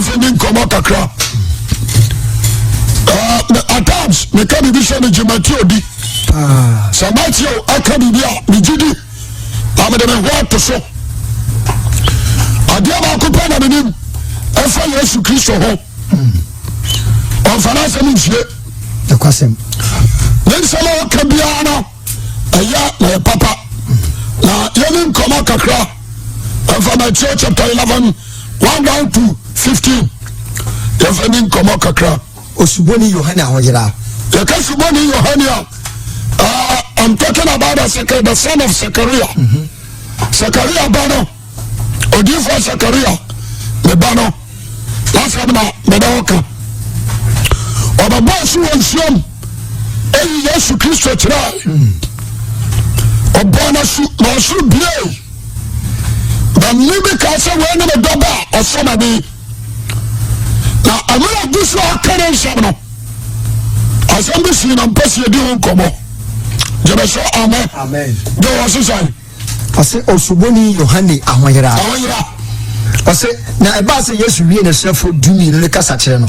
Yɛmfa ni nkɔmmɔ kakra. At times meka biribi sɛ megye Mateo di. Sɛ Mateo aka biribi a megye di na mede me ho ato so. Adeɛ baako pɛ na menim ɛfa Yesu Kristo ho. Ɔmfa n'asɛm nsie. Ne nsɛm a ɔka biara no ɛyɛ na yɛ papa. Na yɛne nkɔmmɔ kakra ɛfa Matthew chapter 11 1 down to 15. Yɛmfa ni nkɔmmɔ kakra. Osuboni Yohane ahoyera. Yɛka suboni Yohane a, I'm talking about the son of Zechariah. Zechariah ba no, odiyifoɔ Zechariah ne ba no, n'asɛm na mede wo ka. Ɔbɛbɔ asu wɔ nsuom eyi Yesu Kristo kyerɛ. Ɔbɔ n'asu na ɔsoro bie. Na nne bi kaa sɛ wei ne me dɔba a ɔsɔ m'ani. Na mmerɛ gu so a ɔka ne nsɛm no, asɛm bi sii na mpɛ sɛ yɛdi ho nkɔmmɔ. Gyeme so amen. Amen. De wɔ sesan. Ɔse Osuboni Yohane ahoyera. Ahoyera. Ɔse na ɛbaa sɛ Yesu wie n'asuafoɔ 12 no kasa kyerɛ no.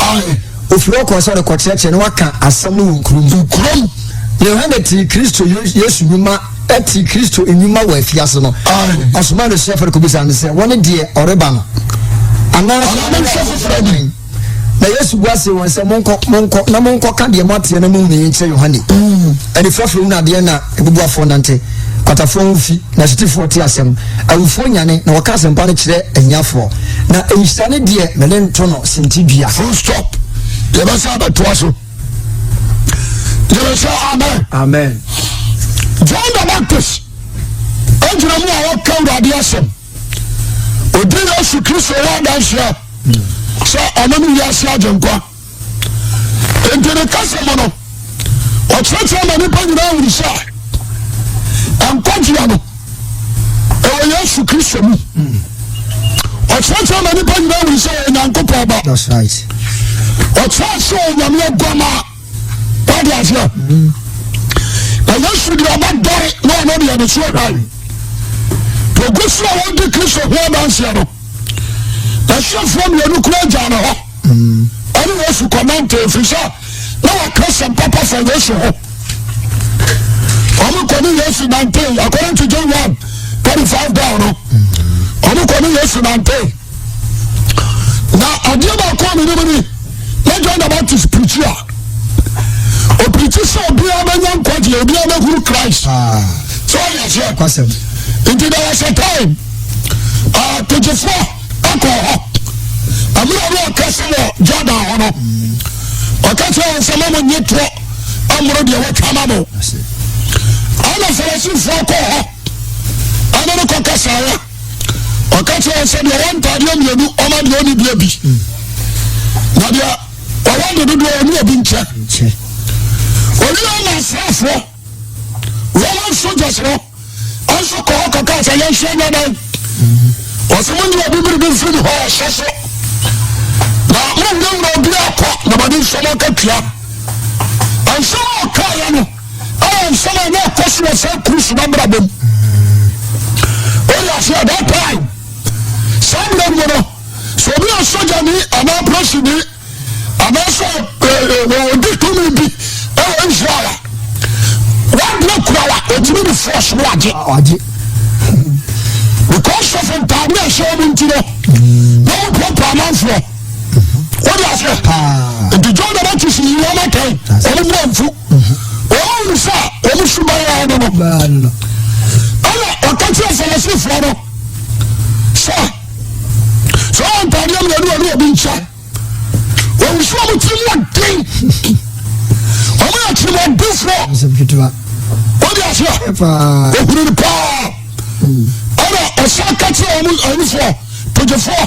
Ofiri hɔ kɔɔ sɛ ɔrekɔkyerɛkyerɛ na waka asɛm no wɔ nkurom. Nkurom. Na Yohane tee Kristo Yesu nnwuma tee Kristo nnwuma wɔ afiase no, ɔsomaa n'asuafoɔ no kɔbisaa no sɛ, Wɔne deɛ ɔreba no anaasɛ foforɔ bi? Na Yesu bua see wɔn sɛ, Monkɔ, monkɔ, na monkɔka deɛ moateɛ na moahunu yi nkyerɛ Yohane. Anifirafoɔ hunu adeɛ na abubuafoɔ nante, kwatafoɔ ho fi, na asutifoɔ te asɛm, awufoɔ nyane, na wɔka asɛmpa no kyerɛ ahiafoɔ. Na nhyira ne deɛ merento no sintidua. Full stop. Yɛbɛsa abɛtoa so. Yɛbɛ sɛ amen. Amen. John the Baptist egyina mu a ɔka Awurade asɛm. Odi Yesu Kristo wɔ adanseɛ sɛ ɔno ne wiase agyenkwa. Nti ne kasa mu no, ɔkyerɛkyerɛ ma nipa nyinaa hunu sɛ nkwagyeɛ no ɛwɔ Yesu Kristo mu. Ɔkyerɛkyerɛ ma nipa nyinaa hunu sɛ ɔyɛ Nyankopɔn ba. That's right. Ɔkyerɛ sɛ onyame aguama. Wade aseɛ. Na Yesu deɛ ɔba dɔre na ɔno deɛ ne so hwan. Ogu so a wɔdi Kristo ho adanseɛ no, n'asuafoɔ mmienu kura gyaa ne hɔ. Ɛne Yesu kɔnante ɛfiri sɛ na wɔka sɛm papa fa Yesu ho. Wɔn kɔ ne Yesu nante according to John 1 35 down no. Wɔn kɔ ne Yesu nante. Na adeɛ baako a menim ni na John the Baptist pirikyi a ɔpirikyi sɛ obiara bɛnya nkwagyeɛ, obiara bɛhuru Christ. Ah. Sɛ ɔyɛ aseɛ. Kwasɛm. Nti there was a time atogyefoɔ akɔ hɔ mmerɛ a ɔkasa wɔ Jordan hɔ no ɔka kyerɛ wɔn sɛ ma mo nye toɔ amoro deɛ wɔtwa ma mo ɛna Farisifoɔ kɔ hɔ ɛne no kɔ kasaeɛ ɔka kyerɛ wɔn sɛ deɛ ɔwɔ ntaadeɛ mmienu ɔma deɛ ɔnni bia bi na deɛ ɔwɔ de dodoɔ ɔne obi nkyɛ owie ɔma asraafoɔ Roman soldiers no nso kɔ hɔ kɔka sɛ yɛnhwɛ nyɛ dɛn ɔsɛ mo nyɛ obi biribi mfiri ne hɔ ɔhyɛ so na monwurawura obi akɔ na mɔde nsɛm akatua nsɛm a ɔkaeɛ no ɛyɛ nsɛm a na ɛkɔ so wɔ saa kuru so n'abrabɔ mu ɔyɛ ase at that time saa berɛ mu no sɛ obi yɛ sogyani anaa polisini anaasɛ ɔdi tumi bi ɛwɔ Israel a wadena kura wa ɔtumi de force no agye Agye. Because of ntaade a ɛhyɛ wɔn nti no na wɔn pɔpɔ amanfoɔ wɔde aseɛ nti John the Baptist yi wɔn atɛn wɔn mu anfu wɔn mu sɛ wɔn suban yɛ no no ɛna ɔka kyerɛ Farisifoɔ no sɛ sɛ wɔn ntaadeɛ mmienu ɔne obi nkyɛ wɔn nso wɔn tiri mu ɔden wɔn yɛ tiri mu ɔdenfoɔ wɔde aseɛ ohuru no paa ɛna ɔsan ka kyerɛ wɔn ayifoɔ togyefoɔ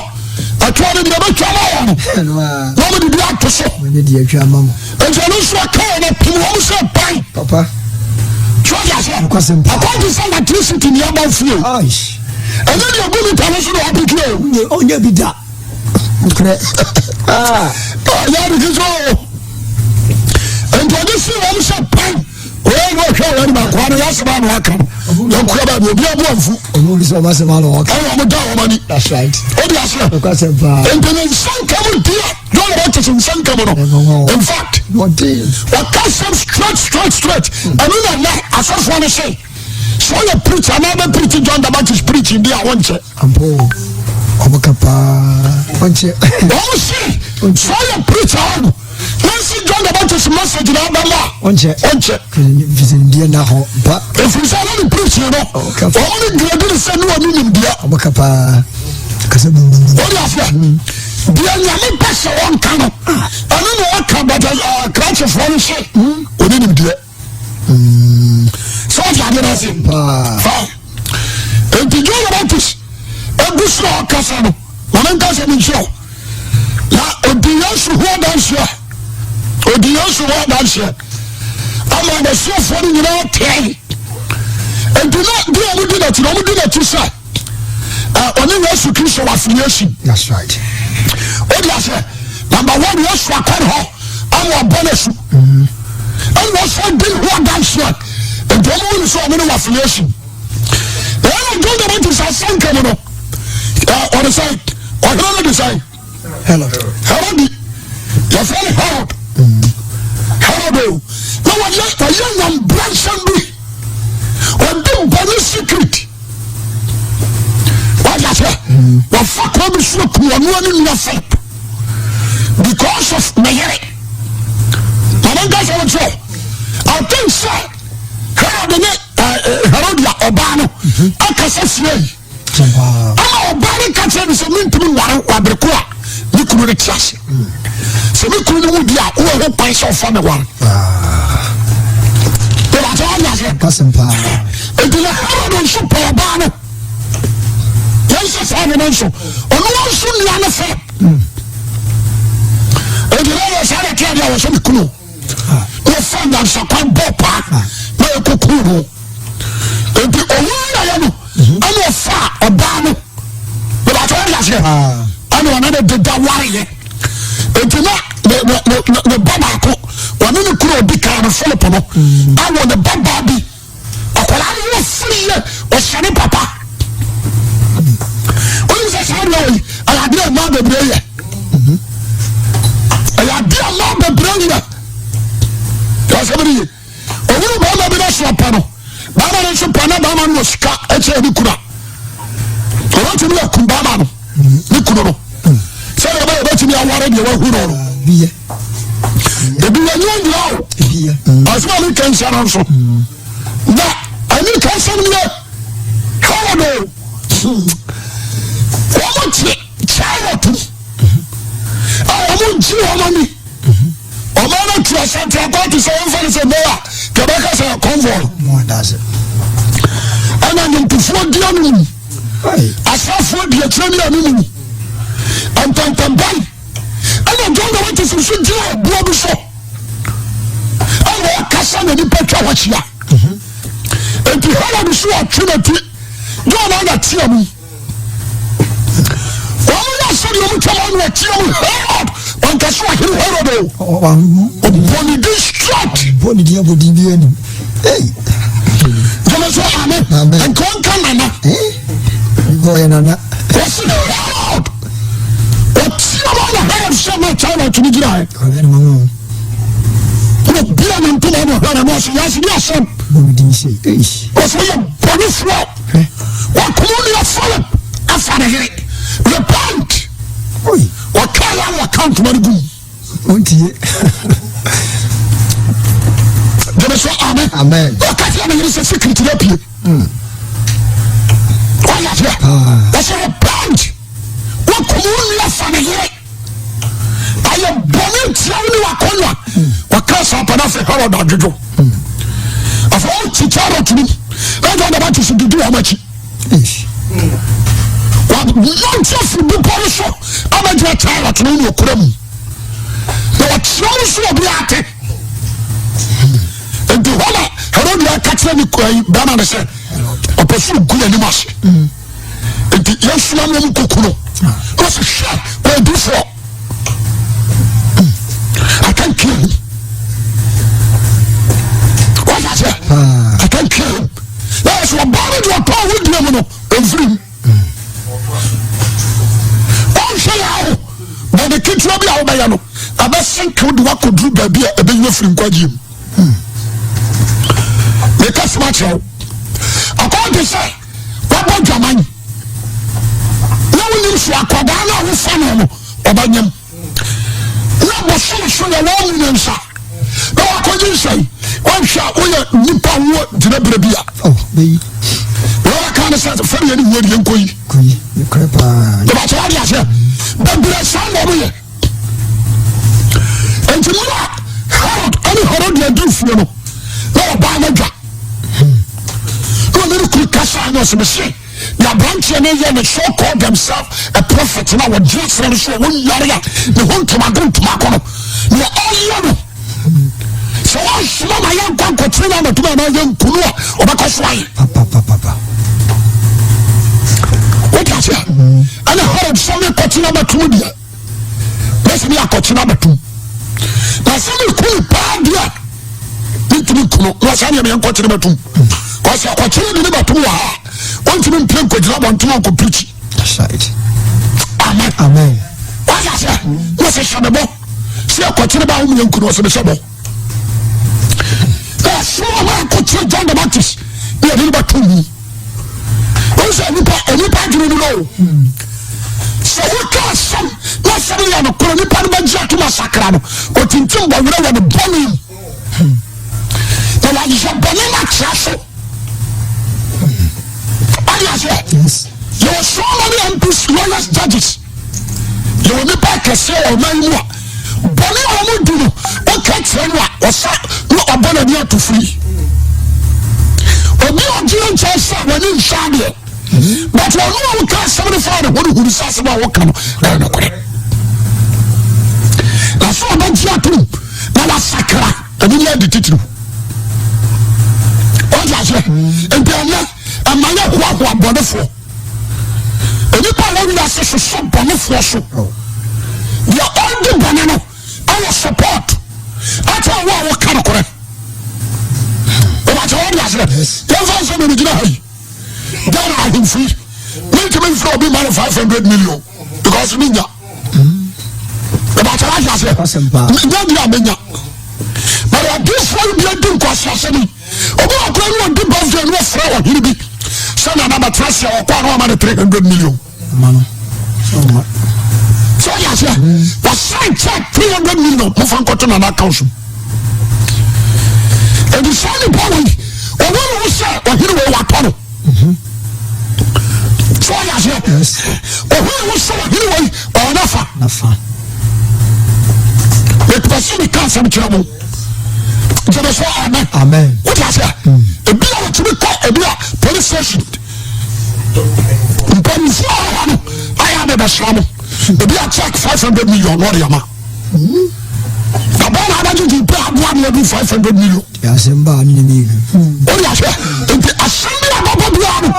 ɛtoɔ no deɛ ɛbɛtwa ma wɔn no na wɔn de bi ato so nti ɛno nso aka wɔn apem wɔn sɛ ban tí wɔde aseɛ akɔnti sɛ electricity ni aba fie ɛnyɛ deɛ gu mita no so na wapeke o. Ɔnyɛ bi da. Nokorɛ. Ah. Yɛ ade ketewa o. Nti ɔde si wɔn sɛ pan. Oyɛ na ɔhwɛ wɔn anim akoa no yasɛm ano aka no. Yɛn kura baabi obi abu anfu. Ɔmo bi sɛ ɔmo asɛm ano ɔka. Ɛna ɔmo da wɔn ani. That's right. Ɔde aseɛ. Nokwasɛm paa. Nti ne nsa nka mu di. asɛnka mu no, in fact, ɔka sɛm straight straight straight. Ɛno na nɛ asɔfoɔ no se sɛ ɔyɛ preach anaa bɛ preach John the Baptist preaching bi a wɔnkyɛ. Ɔmo ka paa wɔnkyɛ. Wɔn se sɛ ɔyɛ preach a ɔno nansi John the Baptist message na abɛma a ɔnkyɛ. Ɔnkyɛ. Fisɛ nimdeɛ na hɔ ba. Ɛfiri sɛ ɔno ne preaching no wɔn ne grade ne sɛ ne wɔn ne nimdeɛ. Ɔmo ka paa kasa bumbum. Wɔde aseɛ deɛ Nyame pɛ sɛ wɔnka no ɛno na ɔka, but krakyefoɔ no se ɔne nimdeɛ sɛ ɔde adeɛ no ase. Paa. Fine, nti John the Baptist egu so a ɔkasa no, ma menka sɛ menkyerɛ wo na ɔdi Yesu ho adanseɛ, ɔdi Yesu ho adanseɛ ama n'asuafoɔ no nyinaa teɛ. Nti na deɛ ɔmo di n'akyi no, ɔmo di n'akyi sɛ ɔne Yesu Kristo wɔ affiliation. That's right. Wode aseɛ, number one, Yesu akɔ ne hɔ ama ɔbɔ no asu, ɛna ɔsan di ne ho adanseɛ, nti ɔmo wuni sɛ ɔmo ne wɔ affiliation. Ɛna John the Baptist asɛnka mu no, ɔde sɛ ɔhene no de sɛ Herod. Herod, yɛfrɛ no Herod. Herod o, na wɔyɛ nyambransɛm bi, ɔde bɔne secret wagya sɛ wɔfa kwan bi so ku ɔno ne nua Philip because of ne yere. Na menka sɛ wokyerɛ, I think sɛ Herod ne Herodia ɔbaa no akasa sie yi Paa. ama ɔbaa no ka kyerɛ no sɛ mentumi nware wabereko a me kunu no te ase. Sɛ me kunu no wo di a, wowɔ ho kwan sɛ ɔfa me ware. Ìbàtɛ wà ní aseɛ. Kasɛm paa. Nti na Herod nso pɛ ɔbaa no. Yɛn sɛ saa ne no nso ɔno wɔn nso nua no fɛ. Nti na yɛ saa na tia deɛ wɔsɛ me kunu. Wɔfa nyansakwan bɔ paa na ɛkɔku no. Nti owu yɛyɛ no ɛna ɔfa ɔbaa no. Ìbàtɛ wà ní aseɛ. Ɛna ɔne ne deda wareyɛ. Nti na ne ne ne ne ba baako ɔne ne kunu odi kan no Philip no awɔ ne ba baa bi. Akwadaa no wɔ firi yɛ ɔhyɛ ne papa. Wonim sɛ saa deɛ wɔ yi ɛyɛ adeɛ a mmaa bebree yɛ, ɛyɛ adeɛ a mmaa bebree yɛ. Yɛ sɛ bi ye owuru bɛrima bi na so ɔpɛ no, bɛrima no nso pɛ na bɛrima no wɔ sika ɛkyɛ ne kura, ɔbɛtumi akum bɛrima no ne kunu no sɛdeɛ ɔbɛyɛ ɔbɛtumi aware deɛ wahu no no. Bi yɛ. Ebi wɔ nyɛ nyina o. Ebi yɛ. Asɛm a meka nhyɛ no nso na ɛne ka nsɛm no yɛ Herod o, wɔn te chariot mu a wɔn gye wɔn ani, ɔman no tu asante akɔ te sɛ wɔmfa no sɛ Noa kɛbɛka sɛ convoy. Mo adase. Ɛna nnwomtofoɔ di ano mu, Ai. asraafoɔ di akyire ne ano mu ntɛntɛnban, ɛna John the Baptist nso gyina aboa bi so ɛna ɔkasa na nipa twa hɔ ahyia. Nti Herod so ɔtwe n'ati John ana tea mu, wɔn yɛ sɛdeɛ wɔn twɛ wɔn na ɔtea mu. Herod ɔnkasa ɔhene Herod o, ɔbɔ ne din straight. Bɔ ne din abɔ din bi anim. Ei. Gyeme so amen. Amen. Nka ɔnka nana. Eh? Ɔyɛ nana. Wɔsi Herod ɔtea mu ana Herod sɛ na China tumi gyina hɛ. Ɔyɛ ne mama. Na obia ne ntoma na ɔhwɛ na ɔsɛ yɛase de asɛm. Bɔ ne din sei. Ei. Ɔsɛ ɔyɛ bɔnefoɔ, wakomo nua Philip afa ne yere, repent. Oi. Ɔka yɛ a wɔka ntoma no gum. Wontie. Gyeme so amen. Amen. Ɔka kyerɛ ne yere sɛ secret no apue. Ɔyɛ aseɛ ɔsɛ repent, wakomo nua fa ne yere, ayɛ bɔne ntia wo ne wakɔnya. Ɔka saa pɛ no afei Herod adwodwo. Afei ɔte chariot no mu na John the Baptist didi wɔn akyi. Ei. Wɔnante afiri bepɔ no so abɛgyina chariot no ne ɔkura mu na ɔkyerɛ no so obi ate. Nti hɔ na Herod aka kyerɛ ne bɛrima no sɛ ɔpɛ so ɔgu n'anim ase, nti yɛnsoma no ɔmu kɔku no. Na ɔsɛ hwɛ ɔdifoɔ, I can kill him. Wọ́n yà sẹ́, I can kill him. Náà sọ ọba no deɛ ɔtɔ ɔwɔ diẹ mu no, ɔmfiri mu. Ɔnhwɛ yà o, bɔnne ketewa. Adwuma bi a wobɛyɛ no, ɛbɛsenke wo de woakɔduru baabi a ɛbɛyi afiri nkwagyeɛ mu. Meka sɛm akyerɛ wo. Akɔyɛ te sɛ wabɔ dwaman na wonim so akwadaa no a wofa no no ɔbɛnyam na bosome so yɛ wɔn mu ne nsa na wakɔgye nsɛn wɔnhwɛ a woyɛ nipa wo gyina berɛ bi a oh, wɔbɛka ne sɛ fɛdeɛ ne wuo deɛ nkɔ yi ɛbɛkyɛ wode aseɛ bebrɛ saa na ɔmoyɛ nti mmerɛ Herod ɛne Herodia di fie no na ɔbaa no adwa na ɔne ne kuru kasa ne ɔsɛ mese deɛ aberanteɛ no yɛ ne so called themselves a prophet na wɔgyina serɛ no so a wɔnyare a ne ho ntomago ntomago no deɛ ɔyɛ no sɛ wɔnsoma ma yɛnkɔ nkɔkyerɛ no amatumi anaa yɛnku no a ɔbɛkɔ so ayɛ wote aseɛ ɛne Herod sɛ mekɔkyerɛ amatumi deɛ mɛsɛ mi akɔkye no abɛtom na sɛ meku no paa deɛ a mentumi nku no na ɔsɛ deɛ meyɛnkɔkye no bɛtom kɔsɛ akɔkye no de ne bɛtom wɔ ha ɔntumi mpie nkɔgyina abɔntene ɔnkɔpirikyi amen wayɛ sɛ na ɔsɛ hyɛ me bɔ sɛ akɔkye no ba wo meyɛnku no ɔsɛ mehyɛ bɔ na ɔsoma ma akɔkyerɛ John the Baptist ne yɛde no bɛto mu Wọ́n sɛ nipa nipa adwene no no sɛ woka asɛm na asɛm no yɛ nokorɛ nipa no bɛgye atom asakra no ɔtintim bɔ werɛ wɔ ne bɔne mu na wayɛ bɔne no akyerɛ so ɔde aseɛ yɛwɔ so many MPs lawyers judges Yɛwɔ nnipa akɛseɛ wɔ ɔman yi mu a bɔne a wɔn di no woka kyerɛ no a ɔsa na ɔbɔ n'ani ato firi. Obi a ɔgyina nkyɛn sɛ wɔne nhyɛ adeɛ but ɔno a woka asɛm no fa ne ho no hunu sɛ asɛm a woka no ɛyɛ nokorɛ. Na sɛ ɔbɛgye atom na wasakra ɛno ne ade titiriw. Ɔgye aseɛ nti ɛnyɛ ɛma yɛ hoahoa bɔnefoɔ. Nnipa a wɔn wiase soso bɔnefoɔ so. Deɛ ɔdi bɔne no ɛwɔ support ɛkyɛ wo a wɔka nokorɛ. Ɔbɛkyɛ wɔn de aseɛ. Yɛmfa nsɛm na megyina ha yi. Ghana ahemfo yi mentumi mfrɛ obi ma no 500 million because menya. Ɔbɛkyɛ wɔn de aseɛ. Menya deɛ a menya. But ɔdifoɔ yi bi adi nkwaseasɛm yi. Obi wɔ kura no ɔdi birthday no ɔfrɛ ɔhene bi sɛ nana bɛtena ase a ɔkɔ ano ama no 300 million. Sɛ ɔyɛ aseɛ wasan check 300 million mofa nkɔto nana account so. Ɛdi saa nipa wei ɔwɔ ne ho sɛ ɔhene wei watɔ no. Sɛ ɔyɛ aseɛ ɔhene ho sɛ ɔhene wei ɔwɔ nafa. Mepɛ sɛ meka asɛm kyerɛ mo. Gyeme sɛ amen. Amen. Wote aseɛ? Ebi a wɔtumi kɔ ebi a police station mpanyinfoɔ a wɔwɔ no ayɛ a bɛbɛsra mo. Ebi a check 500 million na ɔde ama. Na bɛn na abɛgyegye pɛ aboa ne adu 500 million. Asɛm baa ne mmienu. Wote aseɛ? Nti asɛm bi a bɛbɔ biara no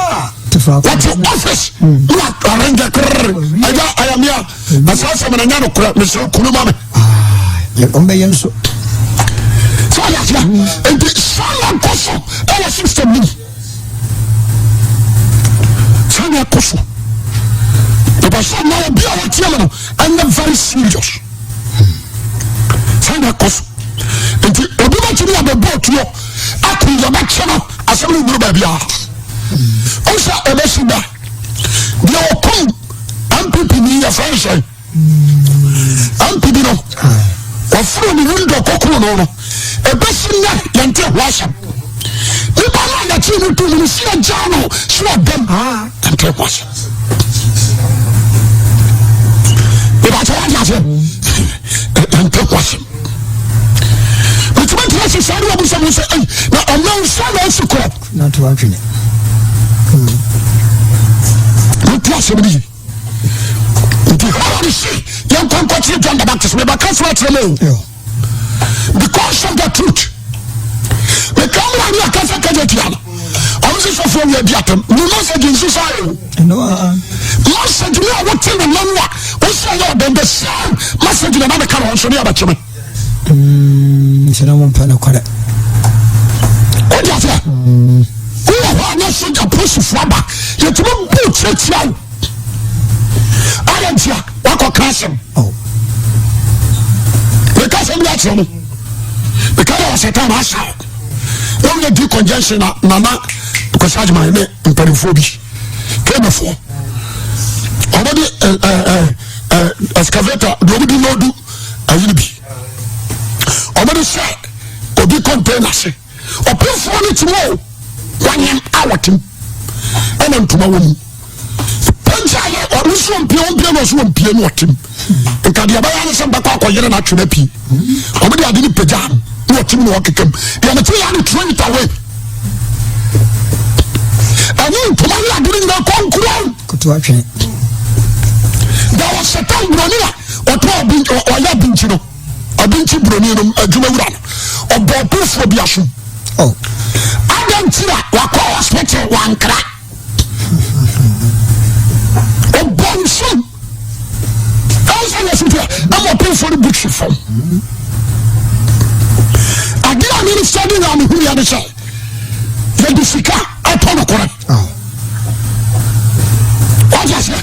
wɔte office na arrange krrr ɛgya ayamia na saa asɛm no nyɛ nokorɛ mesrɛ kunu ma me. Ɔmbɛyɛ nso. Sɛ ɔyɛ aseɛ nti saa na nkɔ so ɛwɔ system no mu saa na ɛkɔ so bɛbɛ sɛ na obi a wɔteɛ me no ɛnyɛ very serious saa na ɛkɔ so nti obi bɛtumi abɛbɔ otuo ako yɛbɛkyɛ no asɛm no nnuru baabi a ɔsɛ ɛbɛsi da deɛ ɔkɔm MPP ni yɛfrɛ no sɛn MP bi no wɔforo ne window kɔkoro no no ɛbɛsi nnɛ yɛnte ho asɛm nipa no a yɛkyee no to mu no si agya no si ɔdam yɛnte ho asɛm ìbàkyɛ wájú ase yɛnte ho asɛm metumi tena se saa ne wabu sɛ mo sɛ ei na ɔma nsa na asi korɔ wotu asɛm no yi nti Herod se yɛnkɔ nkɔkyere John the Baptist mebɛka so akyerɛ mo o because of the truth meka mmra ne akasa kagya tia no ɔmo sɛ sɔfoɔ wi adi atam ne message nso saa o message ne a wote ne nan a wosɛ yɛ ɔdɛn the same message na na meka no nso ne abɛkye me sɛ na mompɛ nokorɛ wode aseɛ wowɔ hɔ a na sogya polisifoɔ aba yɛtumi bu kyerɛkyerɛ wo ayɛ ntia wakɔka asɛm oh. kyerɛ mo. Meka dɛ ɔsɛ time asa. Wɔn yɛ di congestion na nana Kwasi Agyeman ne mpanimfoɔ bi kɛmɛfoɔ. Wɔn de ɛ ɛ ɛ excavator deɛ wɔn de loodu ayi no bi. Wɔn de hyɛ obi container ase. Ɔpemfoɔ no te mu o, wanyem a wɔte mu ɛna ntoma wɔ mu. Pagya yɛ ɔno nso ɔmpie ɔmpie na ɔso ɔmpie na ɔte mu. Nka deɛ ɛbɛyɛ ne sɛ mbɛkɔ akɔyere no atwe no apue. Wɔn de ade no pagya no na ɔte mu na ɔkeka mu. Deɛ mete yɛ ne throw it away. Ɛne ntoma ne ade no nyinaa kɔnkuro. Koto atwene. There was a time buroni a ɔtɔ ɔyɛ abinkyi no. Ɔde nkyi buroni no adwuma wura no ɔbɔ ɔpemfoɔ bi asom. Oh. Adɛn nti na wakɔ hospital wankra? Ɔbɔ nsam. Ɛwɔ sɛ yɛ soteɛ ɛma ɔpemfoɔ no bu twe fam. Adeɛ a mene sɛ de yɛ a mehu yɛ ne sɛ yɛde sika ɛtɔ nokorɛ. Oh. Wate aseɛ?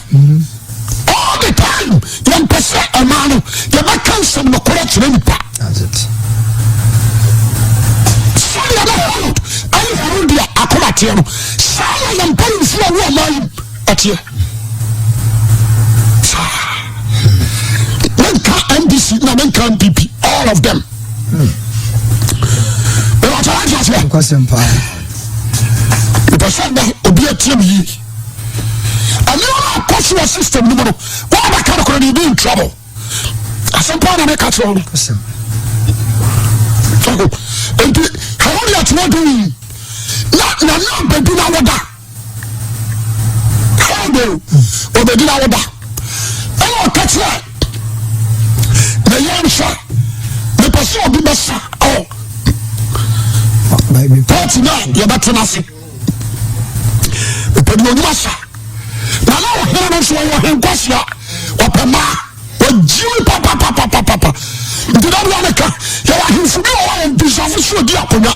All the time yɛmpɛ sɛ ɔmaa no yɛbɛka nsɛm nokorɛ kyerɛ nipa. Sɛdeɛ na Herod ɛne Herodia akoma teɛ no, saa na yɛn mpanimfoɔ a wɔ ɔman yi ɛteɛ. Saa. Menka NDC na menka NPP, all of them. Ìwàtí wàá jẹ́ aseɛ. Ìpè sɛ nnɛ obi atie mi yie. Nneɛma a ɛkɔ so wɔ system no mu no, wɔabɛka no korɛ no, you be in trouble. Asɛm paa na meka kyerɛ wo no. Nti Herode atena do yi na nana abɛdi na woda. Herode ɔbɛdi na woda. Ɛna ɔka kyerɛ na yɛn sɛ mepɛ sɛ ɔbi bɛsa ɔ pɔɔti na yɛbɛtena ase. Ɔpɛ deɛ ɔnim asa. Na na ɔhene no nso ɔyɛ ɔhenkwasia. Ɔpɛ mmaa. Ɔgyimi papapapapapa. Nti da bia meka yɛwɔ ahemfo bi wɔ hɔ a ɔbisafo so ɔdi akonnwa.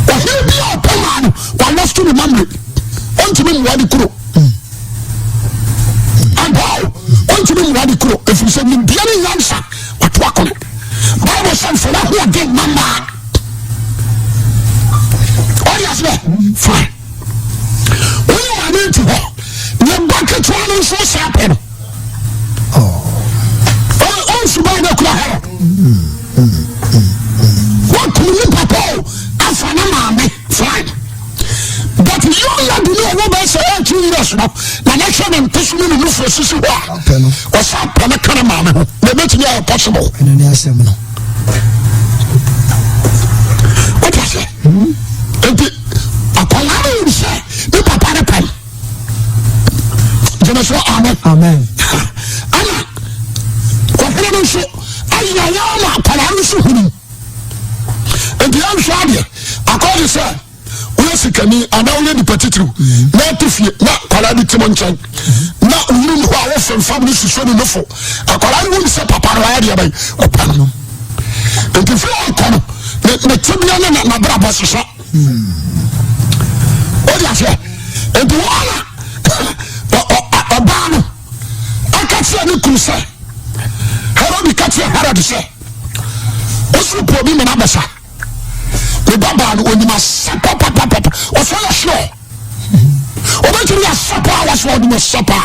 Ɔhene bi a ɔpɛ mmaa no walɔsto ne mamre. Ɔntumi mmoa ne kuro. Ampa o, ɔntumi mmoa ne kuro. Ɛfiri sɛ nimdeɛ ne nyansa wato akɔne. Bible sɛ mfa w'ahoɔden mma mmaa. Ɔde aseɛ fine. Wọ́n maame nti hɔ ne ba ketewa no nso saa pɛ no. Ɔnsuban no kura hɔ. Wọ́n kum ne papa o afa ne maame fine. But young lady no ɔwɔ bɛyɛ sɛ 18 years no na n'ahwɛ ne ntoso ne ne nufoɔ sisi hɔ a ɔsa pɛ no ka ne maame ho na ɛbɛtumi ayɛ possible. Ɛno ne asɛm no. Wọ́n ti ase. Nti akwadaa no wù sɛ ne papa ne pɛn. Gyeme so amen. Amen. Ɛna ɔhene no nso ayɛ wɔn ma akwadaa no nso hunu. Nti yɛn hwɛ adeɛ akɔde sɛ woyɛ sikani anaa woyɛ nipa titiriw na ɔte fie na akwadaa bi te mo nkyɛn na oyiri ne hɔ a wofemfam no susuo ne nofo akwadaa no wum sɛ papa no wayɛ deɛ bɛn ɔpɛ no nti firi ɔkɔ no ne tebea ne n'abrabɔ sesa wode aseɛ nti wɔn na ɔbaa no ɔka kyerɛ ne kunu sɛ Herod ka kyerɛ Herod sɛ ɔsoro pɔ obi mena bɛsa ne ba baa no onim asa papapapa ɔsɛ yɛ sure ɔbɛtumi asa paa wɔsɛ ɔde asa paa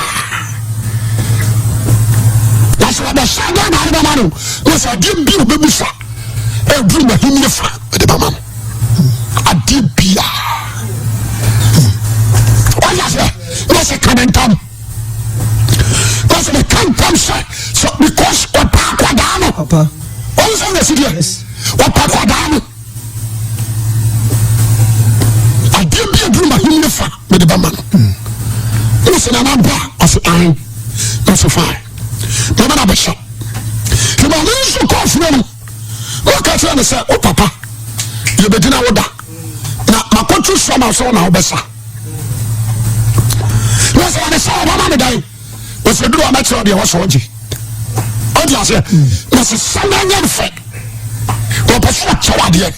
wɔsɛ ɔbɛsa dɛn na ade bɛma no na sɛ adeɛ bi ɔbɛbusa ɛduru n'ahenni fa ɛde bɛma no adeɛ bia ɔyɛ sɛ na sɛ ka ne ntam na sɛ meka ntam sɛ sɛ because ɔpa akwadaa no ɔn sɛ na si deɛ ɔpa akwadaa no adeɛ bi aduru ma him ne fa mede bɛma no ɛna sɛ nana ba ɔsɛ an na ɔsɛ fine mɛma no abɛhyɛ nti maame nso kɔɔ fie no na ɔka kyerɛ no sɛ wo papa yɛbɛgyina wo da na makɔto sua ma sɛ wo na wobɛsa na sɛ ɔde sɛ ɔbɛma me dan ɔsɛ duru a mɛkyerɛ deɛ wɔsɛ ɔgye ɔde aseɛ na sɛ sɛ na nyɛ mfɛ wɔpɛ sɛ ɔkyɛw adeɛ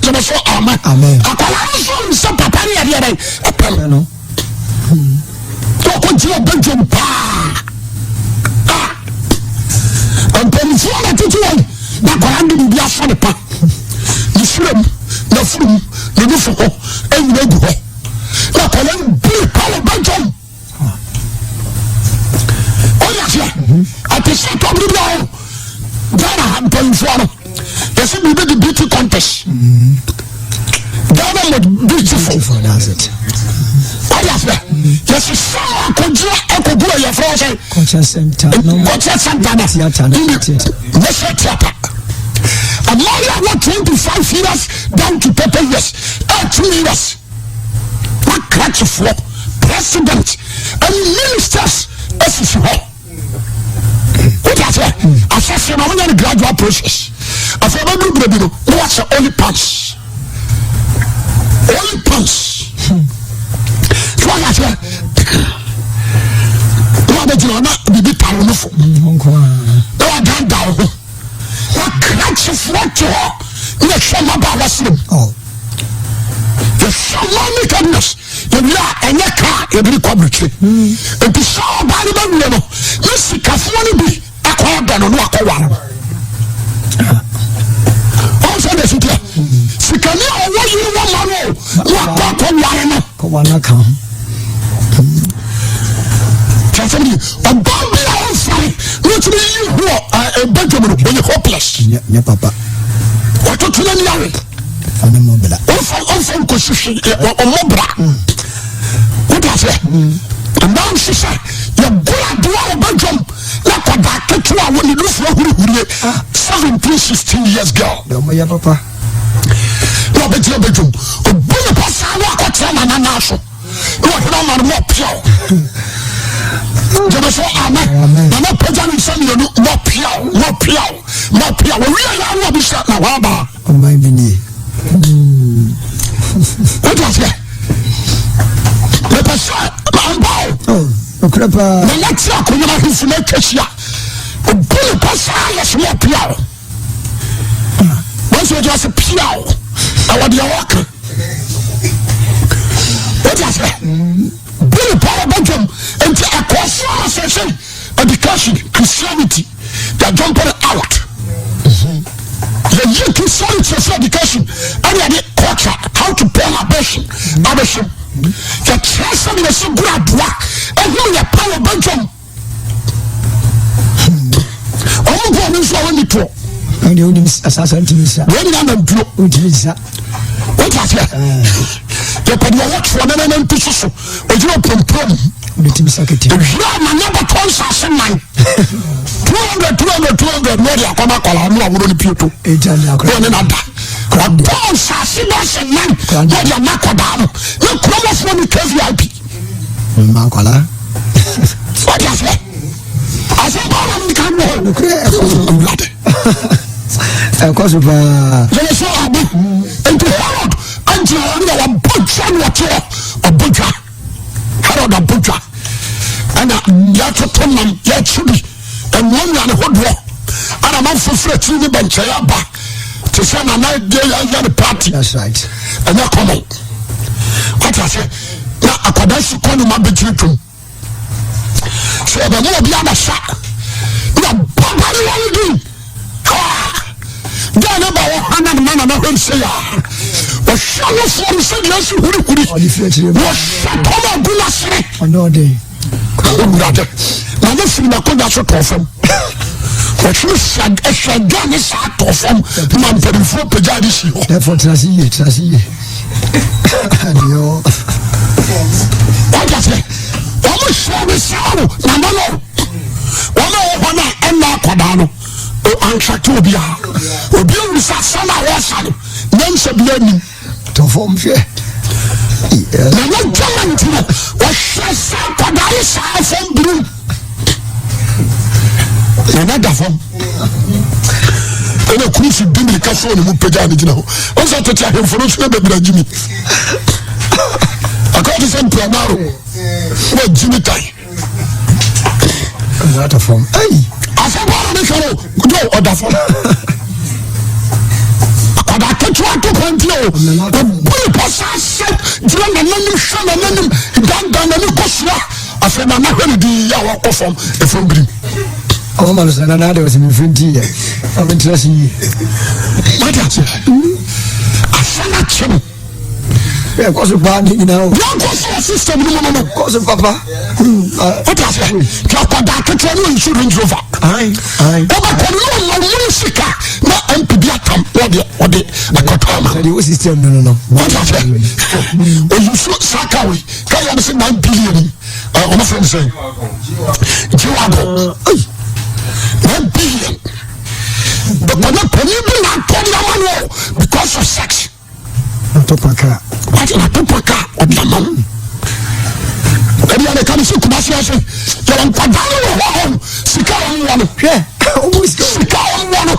gyeme so amen akwadaa no nso sɛ papa ne adeɛ bɛn ɛpɛ no ɔkɔgyina badwam paa a mpanimfoɔ na te afa ne pa ne serɛ mu n'afuru mu ne nufo ho ɛnyina gu hɔ na akwadaa no biri pa wɔ bɛdwam. Ɔyɛ aseɛ ɛte sɛ tɔbiri bi a Ghana ha mpanyinfoɔ no yɛsɛ biribi de beauty contest. Ghana must beautiful. Ɔyɛ aseɛ yɛsɛ sɛ akɔgyina akɔgu a yɛfrɛ wɔ sɛ Culture center. Culture center na Theatre no. National theatre. Mmaayewa wɔ 25 years down to 30 years, 18 years. Na krakyefoɔ, president, and ministers asisi hɔ. Wote aseɛ? Asɛseɛ na wɔnyɛ no gradual process. Afei bɛduru berɛ bi no, na wɔahyɛ only pants. Only pants. So wɔyɛ aseɛ? Na wɔabɛgyina na biribi tare no fo. Na wɔadaadaa wo ho. Na krakyefoɔ te hɔ na ɛhwɛ mmabaawa serem. Yɛhwɛ mmaa nakedness. Yɛwie a ɛnyɛ kaa yɛde ne kɔ aburukyire. Nti sɛ ɔbaa no bɛwie no, ne sikafoɔ no bi akɔ ɔdɔ no na wakɔ ware no. Ɔn sɛ deɛ siteɛ. Sikani a ɔwɔ yere wɔ ma no na wakɔ akɔ ware no. Kɔwa no aka ho. Kyerɛ sɛ bi ɔbaa bi a ɔmfare na ɔtumi yi ho wɔ badwam no ɔyɛ hopeless. Nyɛ papa. Watoto n'ani awe. Ɔne mmɔ bra. Ɔmfa ɔmfa nkɔsi hwee ɔmmɔ bra. Wode aseɛ? Mmaa nso sɛ yɛgoro adeɛ a ɔbadwam na akwadaa ketewa a wɔne nufoɔ ahurihurie 17 16 years girl. Deɛ ɔmo yɛ papa. Na ɔbɛgyina badwam ɔbu ne pa saa na akɔtena nana nan so na ɔhene ama no mɔpeaw. Gyeme so amen. Nana pagya ne nsa mmienu mɔpeaw mɔpeaw mɔpeaw. Wɔwie yɛ ano abisa na wɔaba. Ɔman bi nie. Wote aseɛ? Mepɛ sɛ mamba o. Nokorɛ paa. Nana te akonnwa no ahemfo no atwa ahyia. Obu ne pɛ saa yɛ sɛ wɔpia o. Wɔn sɛ wɔgyina sɛ pia o. Ɛwɔ deɛ wɔka. Wote aseɛ? Bu ne pɛ wɔbɛdwam. Nti ɛkɔɔ so ara sɛ sɛ education Christianity they are jumping out. Yɛyi Christianity sɛ education ɛne yɛde culture how to pour abortion abɛhyɛm. Yɛkyerɛ sɛ deɛ yɛsi gura adoa ɛhunu yɛ pa wɔ badwam. Ɔmo bɔ ɔmo nso a wɔnni toɔ. Ɛnde wonim asasa ntumi nsa. Wɔn nyinaa nam duro. Wontumi nsa. Wote aseɛ? Yɛpɛ deɛ ɔwɔ toɔ na nanante soso. Ɔgyina pompom. Wobɛtumi sa kete. Ewura ama ne bɛtɔ nsase nan. 200 200 200 na ɔde akɔma akwadaa no aworo ne pieto. Ɛgya ne akora. Na ɔne nada. Ɔtɔ nsase bɛsɛ nan na ɔde ama akwadaa no. Ne kuromɔfoɔ ne KVIP. Mma akwadaa. Wote aseɛ? Asɛm baa na meka no hɔ. Nokorɛ ɛkɔ so. Awurade. Ɛkɔ so paa. Yɛwɔ so abo. Nti Herod agyina hɔ ne wabɔ dwa na ɔte hɔ. Ɔbɔ dwa. Herod abɔ dwa. Ɛna yɛatoto nam yɛkyi bi. Ɛnoa nnuane hodoɔ. Ɛna amanfoɔ firi akyiri ne bɛnkyɛe aba. Te sɛ nana deɛ yɛayɛ no party. That's right. Ɛnyɛ common. Wate aseɛ? Na akwadaa si kɔ no ma bɛgyina twam. Sɛ ɔbɛma obi abɛsa na baba ne wɔn din gaa ne ba wɔ ha na ne nana hwɛ nsɛ ya ɔhwɛ no foɔ no sɛdeɛ asi hurihuri wɔhyɛ tɔm agu no asene owurade na ne firi n'akonnwa so tɔɔ fam wɔhwere hwɛ gaa ne saa tɔɔ fam ma mpanimfoɔ pagya de si hɔ. Therefore, tena ase yie, tena ase yie. Adeɛ Wọ́n ase wɔn hyɛ ne saa o nana no wɔn a wɔwɔ hɔ no a ɛnna akwadaa no anhwɛte obiara obi ehuru sɛ asɛm a wɔresa no nyansa bi anim. Tɔ fam hwɛ. Nana dwama nti no wɔhyɛ sɛ akwadaa yi saa fam birim. Nana da fam ɛna kuru si di mirika so ne mu pagya ne gyina hɔ ɔn sɛ tete ahemfo no nso yɛ bebree agyimi akɔyɛ te sɛ mpianaro na agyimi tan ɔda fam asɛm baa na mehwɛ no yo ɔda fam akwadaa ketewa to kwan ti o ɔburu pɔ saa sɛ gyina nananim hwɛ nananim dandan nani kɔsua afei nana hwɛ ne din yɛ a wakɔ fam ɛfam birim Ɔmo ma no sɛ nana ade ɔsɛ mefiri nti yɛ ɔmo ntena se yie. Wate aseɛ? Asɛm akye no. Bẹ́ẹ̀ kọ́ so paa ní nyinaa o. Wọ́n kọ́ so wɔ system no mu no no. Kọ́ so papa. Wate aseɛ? Tí akwadaa ketewa no nsu Range Rover. Wọ́n bɛ kɔ no na ɔmo mu sika na MP bi atam wɔde wɔde akɔtɔ ama. Sɛdeɛ wo system no no. Wate aseɛ? Oyusu saa kaa wei kaa yɛ sɛ 9 billion yi ɔmo fɛn sɛ G-Wagon 9 billion. Bɛkɔnyɛ panyin bi na atɔ de ama no because of sex. Atɔpa kaa. Wate na atɔpa kaa ɔde ama no. Ɛdi yɛn ka ne sɛ Kumasi ase yɛwɔ nkwadaa no wɔ hɔ hɔ sika a wɔn wɔ no. Hwɛ ɔmo sika. Sika a wɔn wɔ no.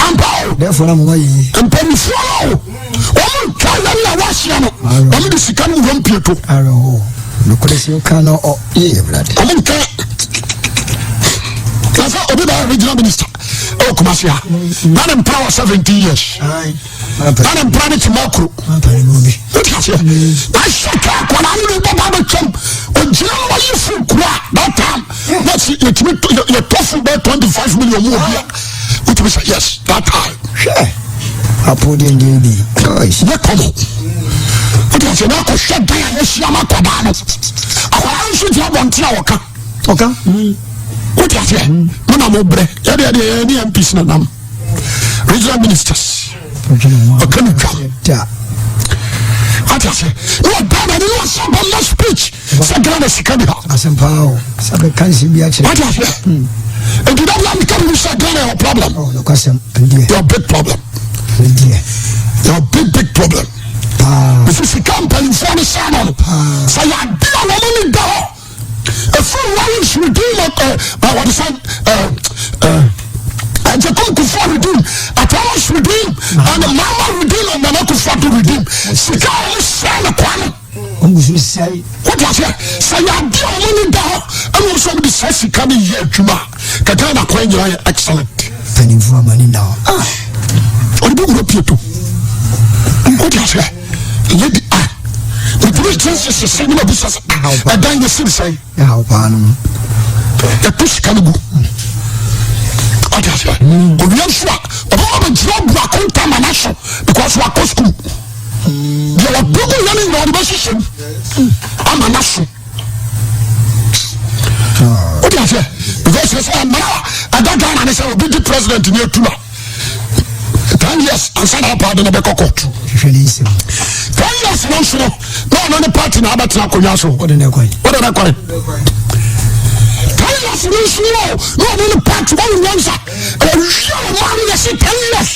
Ampa o. Dɛfɔ na mo ma yie. Mpanyinfoɔ no o wɔn ntwa yɛn na wɔahyia no wɔn de sika no wura mpie to. Arɔ o nukuri si kan na ɔ yie ewurade. Wɔn nka na sɛ obi bɛ regional minister ɛwɔ Kumasi ha na ne mpira wɔ 17 years na ne mpira ne ti ma kuro o ti aseɛ na ahyɛ kaa akwadaa no de bɛba abɛtwam ogyina no wayi fo kuro a that time na si yɛtumi yɛtɔ fo bɛyɛ 25 million mu obi a wotumi sɛ yes that time. Hwɛ apo deɛ deɛ bi. Yɛ kɔmɔ o ti aseɛ na akɔhwɛ dan a yɛhyia ma akwadaa no akwadaa no nso gyina abɔnten a wɔka. Ɔka. O ti aseɛ mo na mo brɛ yɛde yɛde yɛ ne MPs na nam regional ministers ɔka ne twa ati aseɛ na ɔda na ne ɔsɛ bɔmba speech sɛ Ghana sika bi ha. Asɛm paa o sɛ bɛka nsɛm bi akyerɛ. Ati aseɛ nti dɛ bia meka bi sɛ Ghana yɛ problem. Ɔ nokwasɛm ɛndeɛ. Yɛ big problem. Ɛndeɛ. Yɛ big big problem. Paa. Nso sika mpanyinfoɔ no sɛ no sɛ yɛ ade a wɔn ani da hɔ efiri Rawlings regime ɛ ɛ wɔde sɛ ɛ ɛ Agyekum Kufuor regime, Atamas regime and Mama regime and Nana Akufo-Addo regime, sika a wɔn sɛ no kwa no. Wɔn gu so sɛe. Wọ́n aseɛ sɛ yɛ ade a wɔn ani da hɔ ɛna wɔn nso wɔn de sɛ sika no yɛ adwuma ka Ghana kwan nyinaa yɛ excellent. Mpanimfoɔ ama ni na hɔ. Ah ɔde bi wura pieto. Wọ́n aseɛ lady a metumi kyerɛ sɛ sɛ ne ma bisa sɛ ɛdan yɛ siri sɛn. Ɛhaw paa no. Yɛto sika no gu. Wọ́n aseɛ owia nso a ɔbɛma bɛgyina bu akonta ma n'aso because wakɔ sukuu. Deɛ wɔpɛ gu yɛ no nyinaa ɔde bɛhyehyɛ mu ama n'aso. Wọ́n aseɛ because sɛ mmara a ɛda Ghana ne sɛ obi di president ni etu a 10 years ansa na apa ade no bɛkɔ court. Hwehwɛ ne nsɛm. 10 years no nso no na ɔno ne party na abɛtena akonnwa so. Wɔde ne kwan. Wɔde ne kwan. 10 years no nso no na ɔno ne party wɔn nyansa ɛwia ɔman no yɛ sɛ 10 years.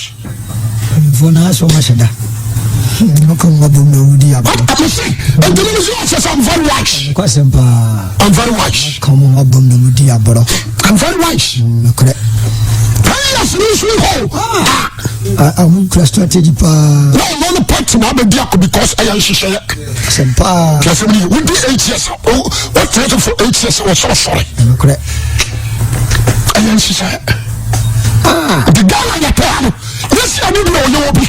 Mpanimfoɔ no asɔ wɔn ahyɛ da. Wɔka wɔn abom na wɔdi agorɔ. Mese nti no mese ɔsɛ sɛ I'm very wise. Nokwasɛm paa. I'm very wise. Ka wɔn abom na wɔdi agorɔ. I'm very wise. Nokorɛ. 10 years no nso hɔ. Ah, wɔn kura strategy paa. Na ɔno ne party na abɛdi ako because ɛyɛ nhyehyɛeɛ. Asɛm paa. Kɛsɛm ni wodi 8 years wɔtena so for 8 years wɔsɔrɔ sɔre. Nokorɛ. Ɛyɛ nhyehyɛeɛ. Nti Ghana yɛ pɛɛ no yɛsi ɛno bi na ɔyɛ wɔ bi.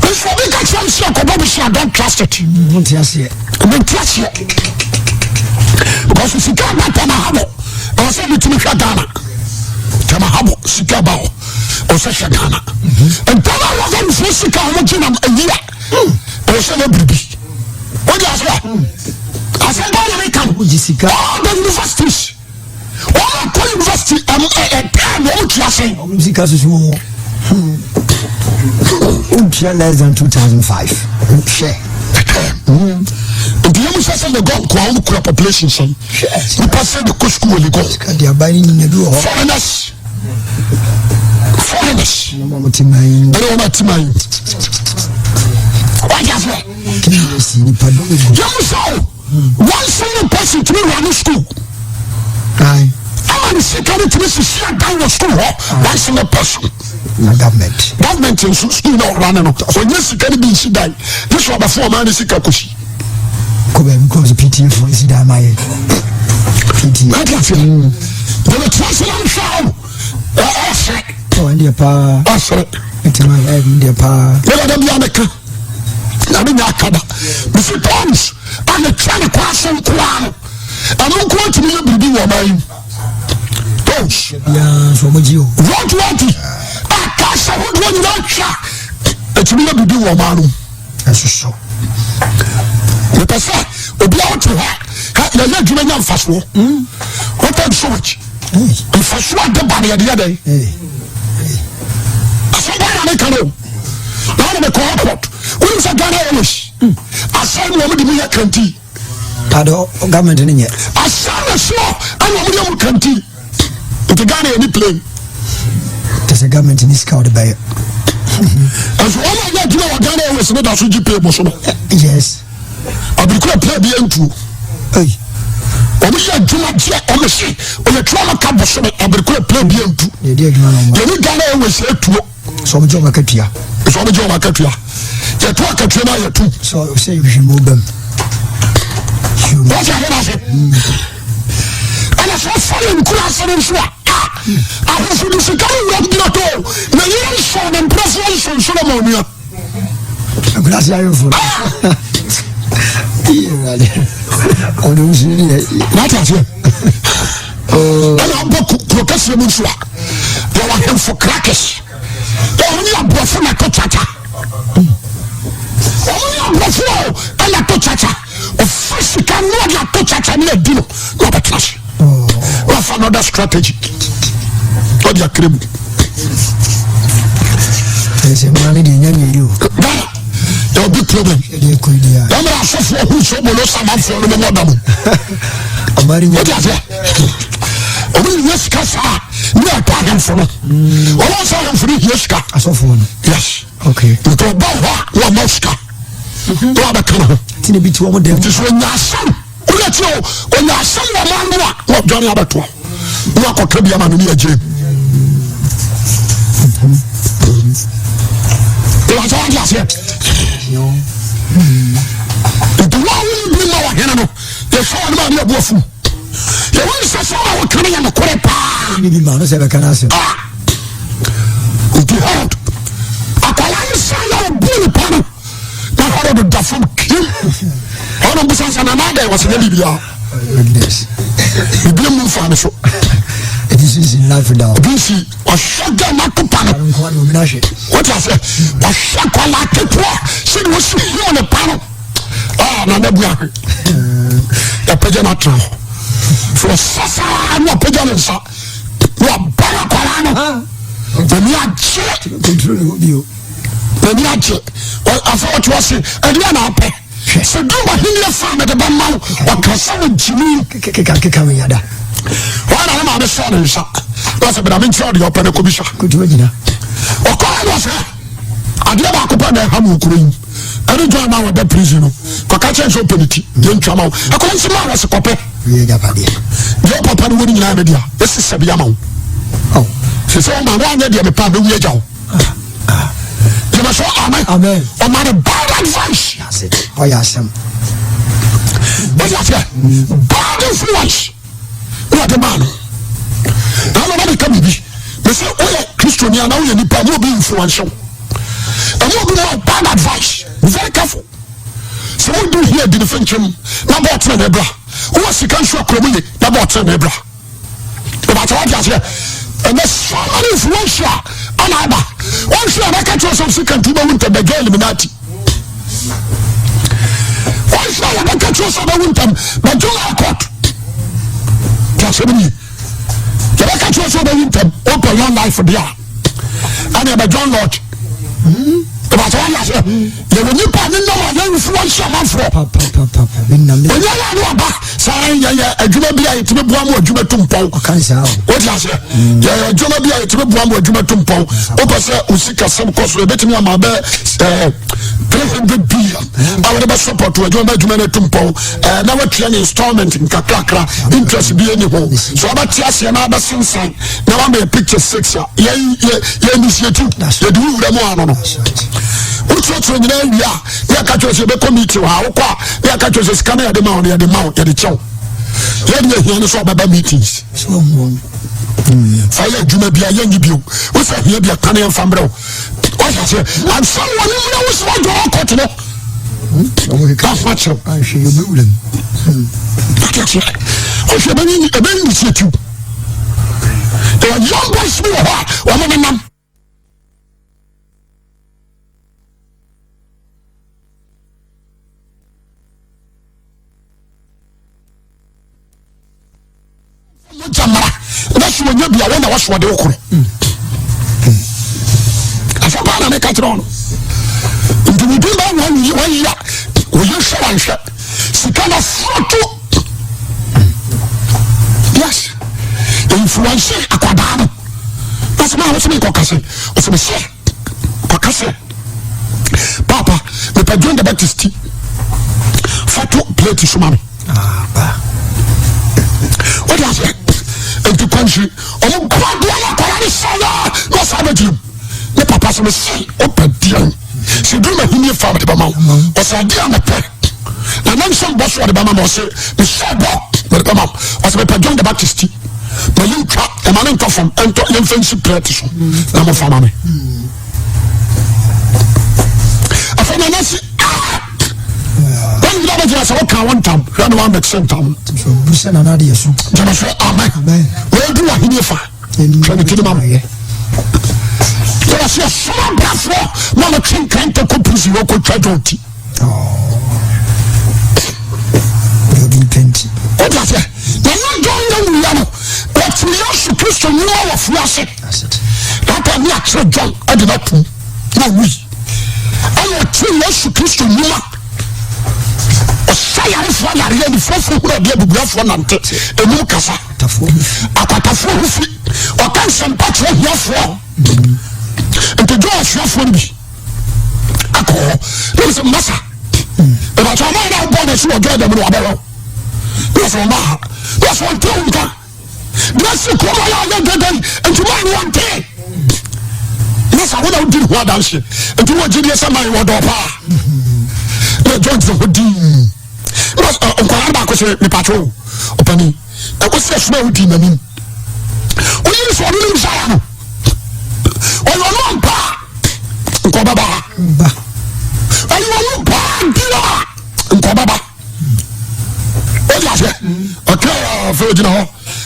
Nso obi ka kyerɛ me sɛ ɛkɔbɔ bi so I don't trust it. Nte aseɛ. Nte aseɛ. Because sika ba tɛma ha bɔ ɛwɔ sɛ bitumi hwɛ Ghana. Tɛma ha bɔ sika ba hɔ ɛwɔ sɛ hwɛ Ghana. Ntɛm a wɔfɛ nfuo sika wɔn gye nam ayi a ɛwɔ sɛ yɛ biribi. Wọ́n di aseɛ. Asɛm bá yɛrɛ kan. All the universities wɔn akɔ university ɛm ɛ ɛ time wɔn tua sɛn. Wɔn sika soso wɔ wontua less than 2005 hwɛ. Nti yɛn mu sɛ sɛ Legon nkoa wɔn kura population sɛn. Nipa sɛ de kɔ sukuu wɔ Legon. Sika de aban ne nyina bi wɔ hɔ. Foreigners foreigners. Ɛna wɔn ti man yi. Ɛna wɔn ti man yi. Wáyé aseɛ. Kí nipa dɔm egu. Yɛn mu sɛ o one single person tumi wura ne school. Ama ne sika no tumi sisi adan wɔ school hɔ, one single person. Na government. Government nso school na ɔwura ne no ɔnyɛ sika no bi nsi dan gye so abɛfo ɔman ne sika kɔsi. Kɔ baabi kɔ sɛ PTA fo nsi dan ma yɛ. PTA. Wáyé aseɛ. Yɛbɛ tena se na nhwɛ o ɔsere. Ɔ ɛndeɛ paa. Ɔsere. Ɛtuma ɛndeɛ paa. Yɛbɛ dɛ bi a meka na ne nya akada mesi tons a ne twa ne kɔ ase nkoa no ɛno nkoa tumi yɛ biribi wɔ ɔman yi mu tons. Biara nso ɔmo gye o. Wɔn ti a ka sɛ nyinaa twa ɛtumi yɛ biribi wɔ ɔman no mu. Ɛsoso. Mepɛ sɛ obi a wote hɔ a yɛyɛ adwuma nya mfasoɔ. Wotɔ nso akyi. Mfasoɔ ade ba no yɛde yɛ dɛn? Asɛm baa na meka no. Na wɔn mekɔ airport. Wonim sɛ Ghana Airways asɛn mu wɔn de mu yɛ kanti. Pado government no nyɛ. Asɛn na soɔ ɛna wɔn de mu kanti. Nti Ghana yɛ ni plane. Te sɛ government ni sika wɔde bɛyɛ. Ɛnso wɔn a yɛ adwuma wɔ Ghana Airways no da so gye pay bɔ so no. Yes. Abirikura plane bi ntuo. Wɔn yɛ adwuma gye wɔn se wɔyɛ tura wɔn ka bɔ so no abirikura plane bi ntu. Yɛ ni Ghana Airways etuo. Sɛ wɔn gye wɔn akatua. Sɛ wɔn gye wɔn akatua. Yɛto akatua na yɛtu. Sɛ sɛ nhwehwɛ mu bɛm. Wọ́n ti àyè n'ase. Ɛna sɛ ɔfa yɛn nkura ase no nso a, ahemfo de sika no wura gyina to na yɛn nso ne mprɛfoɔ nso nso na ma onua. Nkura ase ahemfo no. Ɔno nso yɛ. Wọ́n ti aseɛ. Ɛna abɔ kuro kɛseɛ mu nso a, yɛwɔ ahemfo crackers. Wɔn ne aborɔfo na to kyakya. Wɔn ne aborɔfo o ɛna to kyakya. Ɔfa sika na ɔde ato kyakya ne adi no na ɔbɛtena ase. Wafa another strategy. Ɔde akere mu. Ɛsɛ mmaa ne deɛ nya nyɛ yi o. Ghana yɛ obi problem. Wɔn mmerɛ asɔfoɔ hu sɛ ɔmo samanfoɔ no mo mɔ da mo. Wọ́n ti aseɛ. Wɔn nyɛ sika saa ne ɛtɔ ahemfo no. Wɔn sɛ ahemfo no hia sika. Asɔfoɔ no. Yes. Okay. Nti ɔba hɔ a wɔn ama sika. Na wabɛka ne ho. Ti na ebi ti wɔn dɛm. Nti so onya asɛm wọ́n ti o onya asɛm wɔ ɔman no a na ɔdwane abɛtoa na wakɔka bi ama no ne agye mu. Ìwàsó wọ́n ti aseɛ. Nti wɔn a wɔn bi ma ɔhene no yɛhwɛ wɔn ma ne ɛbu afu. Yɛwɔ nsɛ sɛ wɔn a wɔka no yɛ nokorɛ paa. Ní bi ma no sɛ bɛka no asɛm. Ah! Nti Herod akwadaa no sɛ na ɔbu nipa no na Herod da fam kim. Ɔno bisa sɛ nana adɛn wɔsɛ nyɛ biribiara. Biribiara mu nfa ne so. Ɛti sisi life down. Ebi nsi ɔhwɛ gɛ n'ato pa no. Wote aseɛ ɔhwɛ akwadaa ketewa sɛdeɛ wɔsi hu ne pa no. Ah, nana bu ahwe. Yɛpɛgya no atena hɔ. So ɔsɛ saa na ɔpɛgya ne nsa. Na wabara akwadaa no. N'ani agye. N'ani agye. Afei ɔte hɔ se, ɛdeɛ na apɛ. Sɛ du w'ahenni fa a mede bɛma wo. Ɔka sɛ wɔgyimi. Keka me yada. Wɔn na ne maame sɔɔ ne nsa. Na ɔsɛ bra menkyerɛ wo deɛ ɔpɛ no kɔbisa. Ɔkɔɔ na ɔsɛ adeɛ baako pɛ na ɛha mu okuro yi ɛne John na wɔda prison no kɔka kyɛn sɛ ɔpɛ ne ti yɛntwa ma wo ɛkɔ nso ma wɔse kɔpɛ deɛ ɔpapa no wɔ no nyinaa ne dea ɛsi sɛbi ama wo sɛ sɛ ɔma woanyɛ deɛ mepɛ a mɛwu agya wo gyeme so amen ɔma no bad advice ɔyɛ asɛm wode aseɛ bad influence na ɔde maa no na ama na meka biribi mesɛ woyɛ kristoni anaa woyɛ nipa ma obi influence wo ɛma obi ma bad advice be very careful sɛ wodi hia di ne fenkyɛm na bɔ ɔtena ne bra wowɔ sika nso akura mu ye na bɔ ɔtena ne bra ìbàtà wà di aseɛ ɛnɛ so many influential ɛna aba wɔn fi abɛka kyerɛ sɛ sika nti bɛwu ntɛm bɛdwa eliminati wɔn fi abɛka kyerɛ sɛ bɛwu ntɛm bɛdwa law court tí asɛm ni yɛbɛka kyerɛ sɛ bɛwu ntɛm wopɛ long life deɛ a ɛna ɛbɛdwa lodge ìbàtà wà di aseɛ yɛwɔ nipa ne nam a yɛ influence amanfoɔ onye yɛ ne ɔba saa yɛyɛ adwuma bi a yɛtumi boa mu adwuma tu mpɔn wote aseɛ yɛyɛ adwuma bi a yɛtumi boa mu adwuma tu mpɔn wopɛ sɛ osi kasɛm kɔ soro yɛbɛtumi ama bɛ 300 billion a wɔde bɛ support adwuma bɛ adwuma no atu mpɔn na watua ne installment nkakrakra interest bi ani ho so wabɛte aseɛ na abɛsensan na wama yɛ picture six a yɛ yɛ yɛ initiative yɛde wo wura mu ano no wokyerɛkyerɛ nyinaa wie a ne yɛka kyerɛ sɛ yɛbɛkɔ meeting hɔ a wokɔ a ne yɛka kyerɛ sɛ sika no yɛde ma wo no yɛde ma wo yɛde kyɛw yɛde ahia no sɛ ɔbɛba meetings fa yɛ adwuma bi a yɛnyi bio wo sɛ ahia bi a ka ne yɛmfa mmerɛ wo ɔhyɛ aseɛ ansa wɔne mu na wo sɛ woadwa ɔkɔto no na ho akyerɛw ɔhwɛ ɛbɛyɛ initiative. There are young boys bi wɔ hɔ a wɔn nenam. na wɔsoɔ de wo korɔ. Asɛm paa na meka kyerɛ wo no. Nti within that one year, one year, wɔyɛ hwɛ wanhwɛ. Sika na foroto. Yes. Influence akwadaa no. Wɔsɛ maa wɔsɛ mekɔ kase. Wɔsɛ mesɛ kɔ kase. Papa, mepɛ John the Baptist ti. Fato plate so ma me. Wode aseɛ nti kwanhyi ɔmo bɔ adeɛ no akwadaa no sɛ yɛ na ɔsan bɛgyina mu ne papa sɛ mese wopɛ deɛn sɛ duru mahennie fa mede bɛma wo ɔsɛ adeɛ a mepɛ na nam sɛ mbɔ so ɔde bɛma ma ɔsɛ mehyɛ bɔ mede bɛma wo ɔsɛ mepɛ John the Baptist ti ma yɛntwa ɛma ne ntɔ fam ɛntɔ yɛmfa nsi plɛt so na mofa ma me afei na nasi ah wɔn nyinaa bɛgyina sɛ woka wo ntam hwɛ ne woamɛkse ntam gyama sɛ amen wɔadu wahenie fa hwɛ ne tirim ama yɛwɔ sɛ yɛsoma brafoɔ ma wɔtwe nkrantɛ kɔ prison wɔkɔtwa dwon ti wode aseɛ na na John nya wuiɛ no wɔte Yesu Kristo nnwuma wɔ fie ase that time ne akyerɛ John de no atom na ɔwui ɛna ɔte Yesu Kristo nnwuma ɔsa yarefoɔ yareɛ nifoɔfoɔ hunu adeɛ abubuafoɔ nante enum kasa akwatafoɔ ho fi ɔka nsɛmpa kyerɛ ahiafoɔ nti John asuafoɔ no bi akɔ hɔ na ɔsɛ masa ìbàtí ɔmo yẹn náà bɔ n'akyi wɔ Jordan mu na wabɛwɔ na ɔsɛ ɔmo aha na ɔsɛ ɔnte wɔn nka deɛ si kurom ayɛ ayɛ dɛdɛn nti maa no wɔnte na sɛ wɔn a wodi ne ho adanseɛ nti wɔn gye deɛ sɛ maa wɔ dɔɔ paa na John gyina hɔ dii na nkwadaa no baako sɛ mipatwo ɔpanin ɛwɔ sɛ ɛsoma a wodi n'anim oyi sɛ ɔno ne Messiah no ɔyɛ ɔno ampa nkɔbɛba ɔyɛ ɔno paa di a nkɔbɛba wọ́n aseɛ ɔkẹ́ afei ogyina hɔ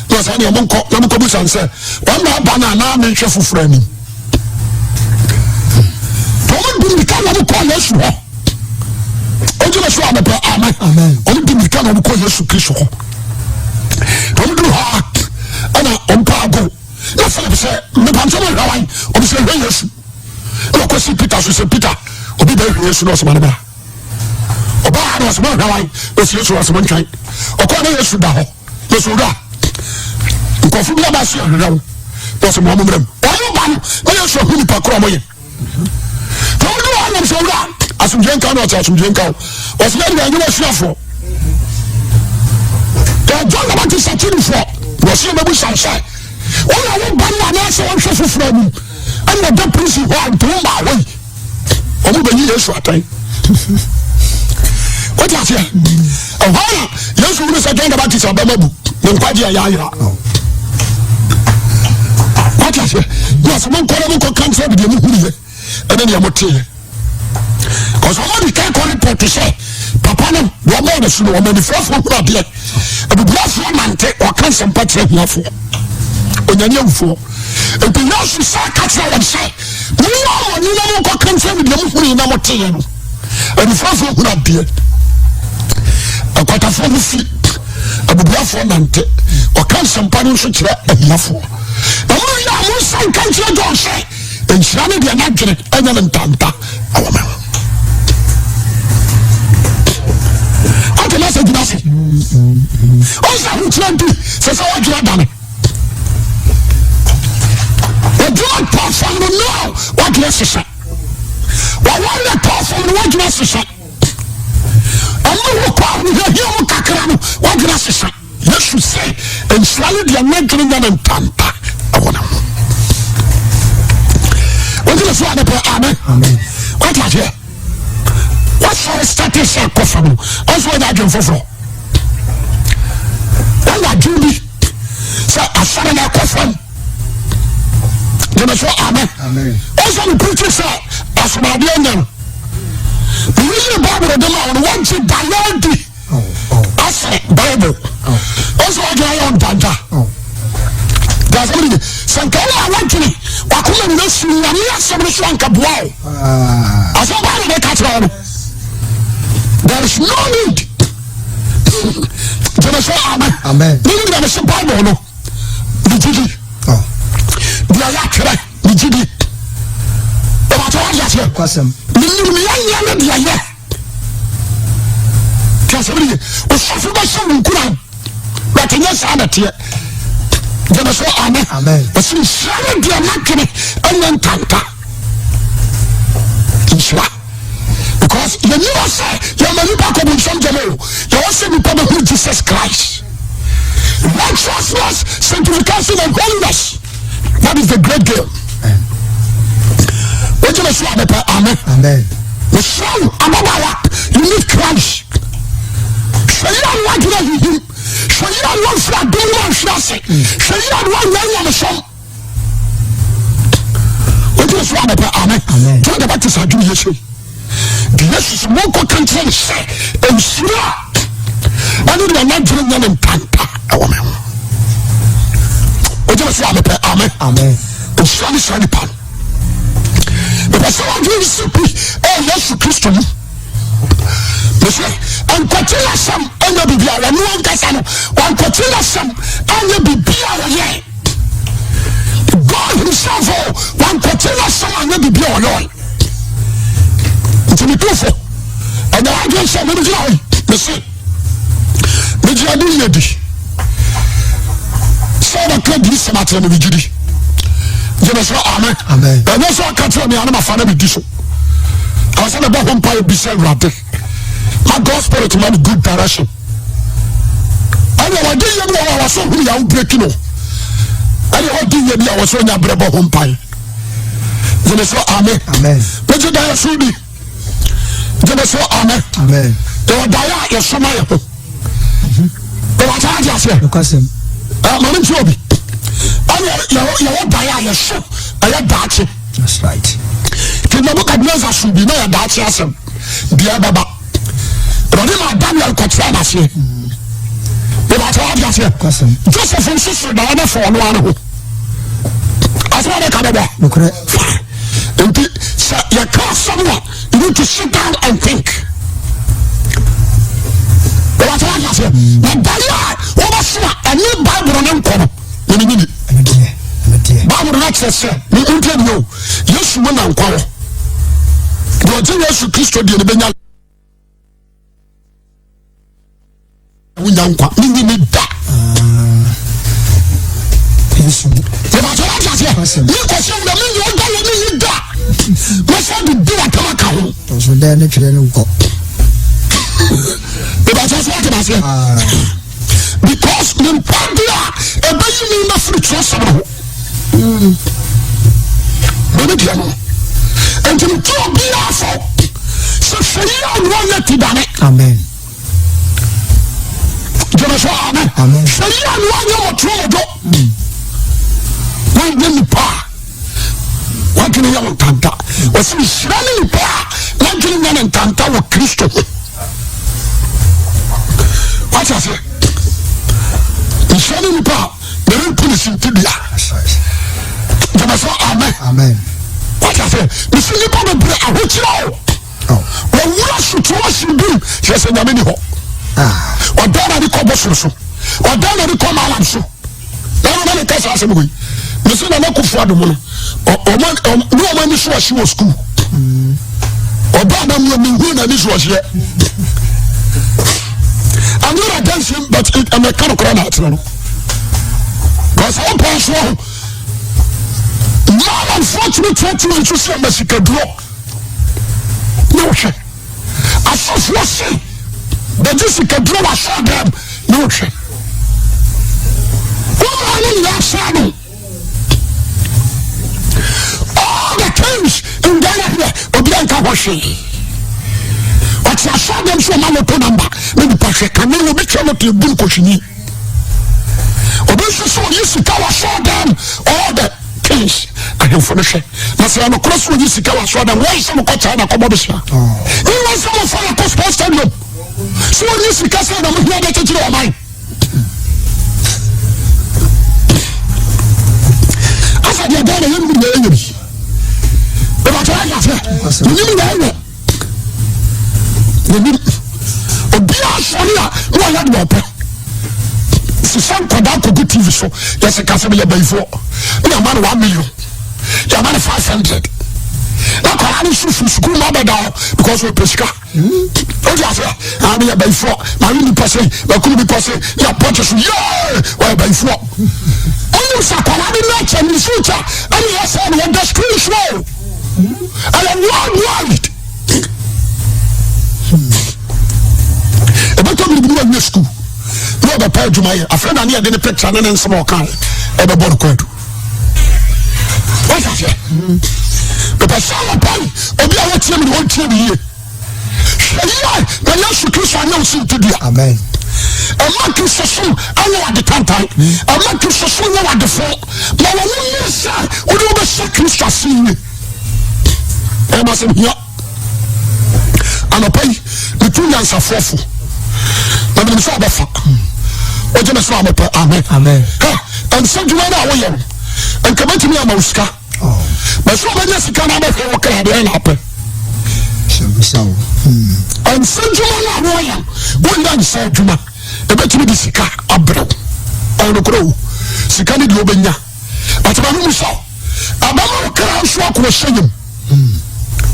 na ɔsɛ ɛni ɔmo nkɔ na ɔmo nkɔ busa nsɛ wɔn na aba na anaa mi nhwɛ foforɔ anim wɔn di mirika na wɔn kɔ Yesu hɔ ogyina so amepɛ amen wɔn di mirika na wɔn kɔ Yesu Kristo hɔ wɔn duru hɔ a ɛna wɔn pa ago na Philip sɛ nipa nsɛm ɔhwɛ wan wɔn sɛ hwɛ Yesu ɛna ɔkɔ si Peter so sɛ Peter obi bɛ hwɛ Yesu na ɔsɛ ma ne bra. Ɔbaa ha na ɔsɛ mo nhwɛ wan ɔsi Yesu ɔsɛ mo ntwɛn ɔkɔɔ na Yesu da hɔ Yesu wura nkurɔfo bi aba ase ahwehwɛ wo na ɔsɛ mo ɔmo mmerɛ mu ɔmo ba no na Yesu ahu nipa korɔ ɔmo yɛ na ɔmo de wɔn anam sɛ wura asomdwe nka na ɔsɛ asomdwe nka wo ɔsɛ yɛ de wɔn asuafoɔ John the Baptist akyirifoɔ na ɔsɛ yɛbɛbu sa sɛ wɔn a wɔba no anaasɛ wɔnhwɛ foforɔ anim ɛna ɔda prison hɔ a ntoma maa hɔ yi wɔn bɛyi yesu atɛn wote aseɛ ɛhɔ na yesu wuli sɛ John the Baptist abɛma bu ne nkwagye a yɛayera wote aseɛ na sɛ monkɔ na monkɔ ka nkyerɛ deɛ mohunuiɛ ɛne deɛ moteeɛ kɔsɛ ɔmo de kan kɔ report sɛ papa no deɛ ɔbɔɔ ne so no ɔma nifirafoɔ hunu adeɛ abubuafoɔ nante ɔka nsɛmpa kyerɛ ahiafoɔ onyane awufoɔ nti yesu sɛ ka kyerɛ wɔn sɛ Monyɛ mo ani na monkɔka nkyerɛ me deɛ mohunui na moteeɛ no. Anifirafoɔ hunu adeɛ, akwatafoɔ ho fi, abubuafoɔ nante, ɔka nsɛmpa no nso kyerɛ ahiafoɔ. Na moyɛ a monsa nka nkyerɛ John sɛ nhyira ne deɛ n'adwene ɛnyɛ ne ntanta ɛwɔ me ho. Ɔte na sɛ gyina se. Ɔsɛ ahokyerɛ nti sɛ sɛ wadwene adane. Adwuma tɔ fam no now wadwene sesa. Wɔwɔre tɔ fam no wadwene sesa. Ɔmo wɔ kɔ ahohiahia mu kakra no wadwene sesa. Yesu sɛ nhyira ne deɛ n'adwene nya ne ntanta ɛwɔ ne ho. Wogyina so adepɛ amen. Wate aseɛ. Wasɔre starte sɛ kɔ fam no ɔnso wanya adwene foforɔ. Wanya adwene bi. Sɛ asɔre na ɛkɔ fam gyeme so amen ɔsɛ me preach sɛ asomadeɛ nya no meyiyere bible de ma wo no wɔgye dayɛ di asɛ bible ɔsɛ wɔdwene ayɛ ɔntanta dasɛm de sɛ nka wo a wɔdwene wakoma nyina si nyame asɛm no so anka boa wo asɛm baa na mɛka kyerɛ wo no there is no need gyeme sɛ amen ne nyina mese bible no megyedi oh. megye di. Ɛbɛkyɛ wade aseɛ. Menim nea nyɛ ne deɛ yɛ. Te asɛm no ye. Osɔfo bɛhyɛ wo nkuran. But nyɛ saa na teɛ. Gyeme so amen. Ɔsi nhyira ne deɛ n'adwene ɛnyɛ ntanta. Nhyira. Because yɛni hɔ sɛ yɛma nipa kɔ bonsam gyama o. Yɛwɔ sɛ nipa bɛhunu Jesus Christ. Righteousness, sanctification and holiness. That is the great game. Wogyina so abɛpɛ amen. Mesrɛ wo ababaawa, you need Christ. Hwɛ yie a na wadwene ahuhum. Hwɛ yie a na wamfiri adom no anhwere ase. Hwɛ yie a na wanyɛ nyamesom. Wogyina so abɛpɛ amen. John the Baptist adwene yɛ sei. Nti Yesu sɛ monkɔ ka nkyerɛ no sɛ nhyira ɛne deɛ n'adwene nyɛ ne ntanta ɛwɔ me ho. Wogyina so a mepɛ amen. Nhyira ne saa nipa no. Mepɛ sɛ wadwene si pi ɛwɔ Yesu Kristo mu. Mese nkɔkye n'asɛm ɛnyɛ biribi a wɔn ankasa no wɔnkɔkye n'asɛm ɛnyɛ biribi a wɔyɛ. God himself o wankɔte n'asɛm anyɛ biribi a ɔyɔe nti metu fo ɛnyɛ wadwen sɛ mene gyina hɔ yi mese megye ade yɛ di sɛ ɔbɛka di sɛm akyerɛ me megye di gyeme sɛ amen ɛnyɛ sɛ ɔka kyerɛ me a na mafa na medi so ɛwɔ sɛ mebɔ ho mpa yɛ bisa awurade ma God spirit ma me good direction ɛna wɔde yɛ bi wɔ wɔsɔ hunu yà wobireki no ɛna wɔde yɛ bi a wɔsɔ nya brɛ bɔ ho mpae gyeme so amen megye daeɛ so di gyeme so amen yɛwɔ daeɛ a yɛsɔ ma yɛ ho ɛwɔ ata ate aseɛ mame nti obi ɛna yɛwɔ daeɛ a yɛsɔ ɛyɛ daakye nti Nebukadnezar so bi na yɛ daakye asɛm deɛ ɛbɛba Awurade maa Daniel kɔkyerɛ n'aseɛ. Ìbàtà wà di aseɛ. Joseph nso so daeɛ no fɔ ɔno ano ho. Asɛm a bɛka bɛbɔ. Fine. Nti sɛ yɛka asɛm a you need to sit down and think. Ìbàtà wà di aseɛ. Na daeɛ a wɔbɛso a ɛne Bible no nkɔ no yɛne nyini. Bible no kyerɛ sɛ ne nti ɛni o Yesu mu na nkwa wɔ. Deɛ ɔgye Yesu Kristo deɛ ne bɛnya wonya nkwa menye ne da yɛbɛkyɛ wate aseɛ menkɔsɛ wura menye wo da wɔ menye da mɛsɛ de di watam aka ho so dɛ ne twerɛ no nkɔ yɛbɛkyɛ so wate aseɛ because mempa de a ɛbɛyi me na firi twerɛsɛm no ho mene deɛ no nti metu obiaa fo sɛ hwɛ yi a ne wɔnyɛ ti dane amen gyeme so amen hwɛ yi a ne wɔnyɛ mɔtorɔ mɔdwo wɔnyɛ nipa a wadwene yɛ wo ntanta wɔsi nhyira ne nipa a wadwene nyɛ ne ntanta wɔ Kristo ho wate aseɛ nhyira ne nipa a merento ne sintidua gyeme so amen wate aseɛ mesi nipa bebree ahokyerɛ o wɔwura situation bi kyerɛ sɛ nyame ni hɔ ɔdan na de kɔ bɔsoro so ɔdan na de kɔ malam so na ɔno na meka saa asɛm wei mese nana akufo adom no ɔma ne ɔma ani so ɔhye wɔ sukuu ɔba na mu mehu n'ani so ɔhyeɛ I'm not against him but ɛmɛka no koraa na akyerɛ no because ɔpɔn so ho malamfoɔ tumi teatea nso sɛ ɔma sikaduro na wohwɛ asɔfoɔ se bɛgye sikaduro wɔ asɔɔ dɛm na wohwɛ wɔmaa no nyinaa saa no all the kings in Ghana here obi anka hɔ hwee ɔte asɔɔ dɛm so ɔma loto number na nipa hwɛ kane obi twɛ loto ebu nkɔhwini obi nso sɛ ɔyi sika wɔ asɔɔ dɛm all the kings ahemfo no hwɛ na sɛ ɛnokorɛ sɛ ɔyi sika wɔ asɔɔ dɛm wɔn sɛ mokɔ China kɔbɔ bɛhyia wɔn sɛ mofa no kɔ sports stadium sɛ ɔyi sika sɛ na mohia de kyekyere ɔman asa deɛ Ghana yɛnum nyɛ ɛnyɛ bi ɛbɛkyɛ wayɛ aseɛ yɛnim nyɛ ɛnyɛ yɛnim obiara sɔre a na ɔyɛ deɛ ɔpɛ sisa nkwadaa kɔgu tv so yɛsɛ ka sɛ meyɛ bayifoɔ ne yɛma no 1 million yɛma no 500 na akwadaa no nso firi sukuu mu abɛda hɔ because ɔpɛ sika. Wode aseɛ ah meyɛ bayifoɔ mawe nipa sei makunu nipa sei ne apɔnkye so yee ɔyɛ bayifoɔ. Wonim sɛ akwadaa no nature ne future ɛne yɛ sɛ no wɔda screen so ɛyɛ worldwide. Ɛbɛtɔ biribi ne wawie sukuu na ɔbɛpɛ adwuma yɛ afei na ne yɛde ne picture ne ne nsɛm a ɔka ɛbɛbɔ no kwadu. Wọ́n aseɛ. Mepɛ sɛ anɔpa yi obi a wɔtie mi na wɔntie mi yie. Hwɛ yie na Yesu Kristo anyɛ wo si ntodua. Amen. Ɛma Kristo som anyɛ wade tantan. Ɛma Kristo som nyɛ wade fo. Ma wɔn mmiri sɛ wode wobɛhyɛ Kristo ase yie. Ɛma sɛ hia. Anɔpa yi metu nyansafoɔ fo na menim sɛ ɔbɛfa. Wogye me so a mepɛ amen. Amen. Ɛnsɛ dwuma no a woyɛ no nka bɛtumi ama wo sika. Oh. Bɛsɛ ɔbɛnya sika no abɛhwɛ wo kra deɛ na apɛ. Ɛnsɛ dwuma no a woyɛ no wonya nsɛ adwuma ɛbɛtumi de sika abrɛ wo. Ɔnokorɛ o sika no deɛ wobɛnya but ma no mu sɛ ɛbɛma wo kra nso akɔ ɔhyɛ yam.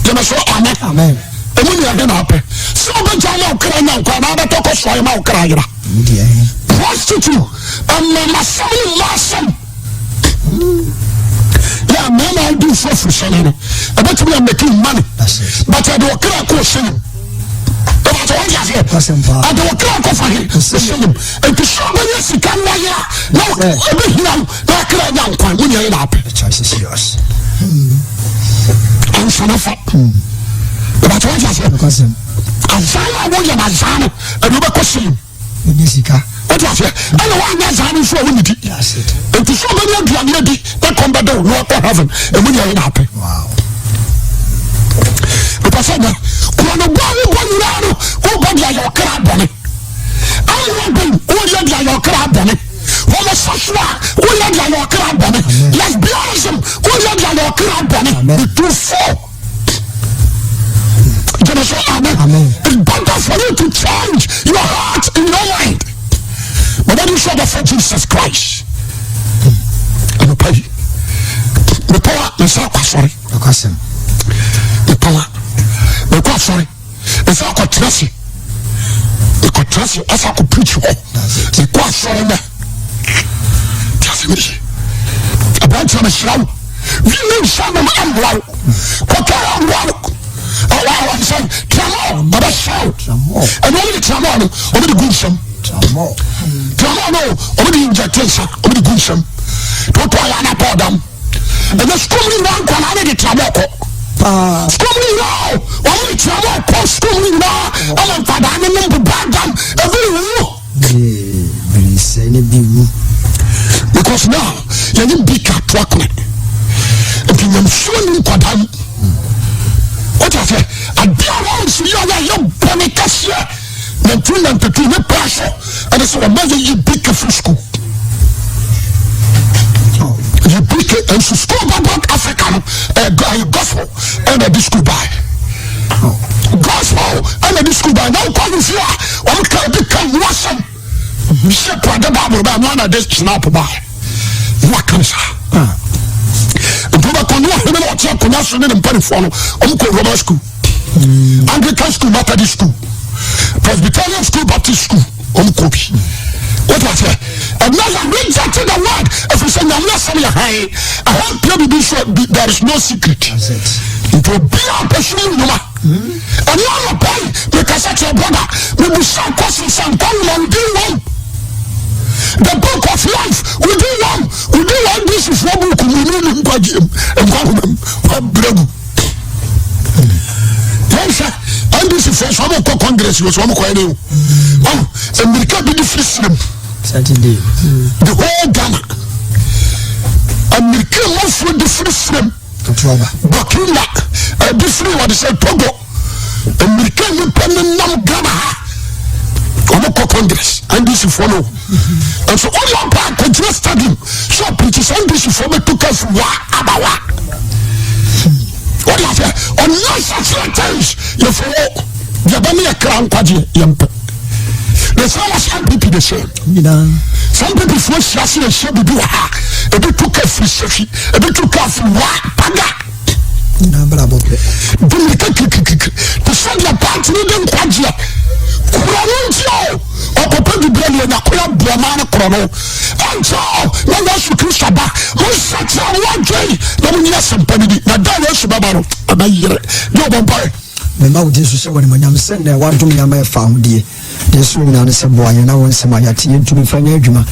Gyeme so amen. Ɛmu nea ɛhe na apɛ sɛ wobɛgya ma wo kra nya nkwa anaa bɛtɔ kɔ soa ma wo kra yera. Prostitute ɛmɛmasɛm ne mmaasɛm yɛ mmarima a wodi nso afiri sɔne no ɛbɛtumi a making money but ɛde ɔkra kɔ ɔhyɛ yam. Ɛbɛtɛ wɔn aseɛ ɛde ɔkra kɔ fa he ɔhyɛ yam. Nti sɛ ɔbɛyɛ sika nnayɛ a na ɛbɛhia wo na akra nya nkwa mu nea ɛyɛ na apɛ. Ansana fa. Ɛbɛtɛ wɔn aseɛ azan a woyɛ no azan no ɛde wobɛkɔ hyɛ yam. Wobɛnya sika. Wote aseɛ? Ɛna woanyɛ saa no nso a wonnidi. Nti sɛ wobɛnya aduane adi na kɔm bɛdɛ wo na wakɔ heaven, ɛmu nea ɛyɛ na apɛ. Mepɛ sɛ nɛ korɔ no bɔ a wobɔ nyinaa no wobɔ de ayɛ ɔkra bɔne. Amoaben woyɛ de ayɛ ɔkra bɔne. Homosexual woyɛ de ayɛ ɔkra bɔne. Lesbianism woyɛ de ayɛ ɔkra bɔne. Metu fo. Gyeme so amen. Amen. It's better for you to change your heart in your mind. But what you show for Jesus Christ. Anɔpa yi, mepɛ a mesa akɔ asɔre. Nokwasɛm. Mepɛ a mekɔ asɔre. Mesa akɔtena ase. Mekɔtena ase asa akɔ preach hɔ. Mekɔ asɔre nɛ. Ti ase mi ye. Aberanteɛ mehyira wo. Wi ne nsa nom mmoa wo. Kɔkɛ mmoa wo. Ɔwɔ awɔ nsɛm. Tramɔ ɔbɛhyɛ wo. Ɛna wɔn de tramɔ no wɔn de gu nsɛm. Tramɔ. Tramɔ no wɔn de inject nsa wɔn de gu nsɛm. Tɔtɔ ayɛ anapɔ ɔdam. Ɛna sukuu mu nyinaa nkwadaa ne de tramɔ kɔ. Sukuu mu nyinaa wɔn de tramɔ kɔ sukuu mu nyinaa ɛna nkwadaa ne nom bobɔ adam ebi wu. Bere ne bi wu. Because now yɛne bi ka to akona nti nyamsuo ni nkwadaa mu. Wote aseɛ adeɛ a wɔn nso yɛ a yɛ bɔne kɛseɛ 1992 ne paa so ɛde sɛ wɔma yɛyi bi ka firi sukuu yɛ bi ka nso sukuu baba Africa no ɛyɛ gospel ɛna ɛde sukuu baa gospel ɛna ɛde sukuu baa na wokɔ no fie a wɔn ka ebi ka mu asɛm hyɛ pɔde bible baa no ana ɛde snap baa na waka no saa nti wobɛkɔ ne ɔhene na ɔte akonnwa so ne ne mpanimfoɔ no wɔn kɔ Roman school Anglican school Methodist school Presbyterian school Baptist school wɔn kɔ bi wote aseɛ ɛnna yɛ reject the word ɛfiri sɛ nyame asɛm yɛ hann ɛhɔ pia bibi nso there is no secret nti obiara pɛ so mu nnwuma ɛnna anɔpa yi mekasa kyerɛ brɔda mebusa question sɛ nkwa nwoma wodi wɔm the book of life wodi wɔm wodi wɔn disifoɔ book mu ne ne nkwagyeɛ mu nkwa nwoma mu wabrɛ gu yɛnhwɛ ndc fo so wɔn kɔ congress wɔ so wɔn kɔ ɛne o ɔn mmirika bi de firi sinam Saturday. The whole Ghana mmirika mmafoɔ de firi sinam Burkina ɛde firi wɔde sɛ Togo mmirika nipa ne nam Ghana ha wɔn kɔ congress ndc foɔ no nso wɔn aba akɔgyina stadium sɛ ɔpirikyi sɛ ndc foɔ bɛtu kafu wa abawa wɔde aseɛ unnecessary things yɛfɛ wɔ deɛ bɛne yɛ kra nkwagyeɛ yɛmpɛ the same as npp the same some people foɔ hyia se yɛhyia biribi wɔ ha ebi tu ka firi sɛhwi ebi tu ka firi wa paga. nyinaa abrabɔ pɛ. Di mmirika kirikirikiri te sɛ deɛ paati no de nkwagyeɛ korɔ no nti o ɔkɔpɛ diberɛ ne ɔnya kwan aboa maa no korɔ no ɛnkyɛ o na Yesu Kristo aba monsakyera mo adwen na monyi asɛmpa no di na da Yesu bɛba no ɛbɛyere deɛ ɔbɔ mpaeɛ. Mema wo din so hyɛ wo animuonyam sɛ nnɛ woadom yɛn ama yɛfa ahodie. Deɛ ɛsoro nyinaa ne sɛ boa yɛn na wo nsɛm a yɛate yɛntumi mfa nyɛ adwuma.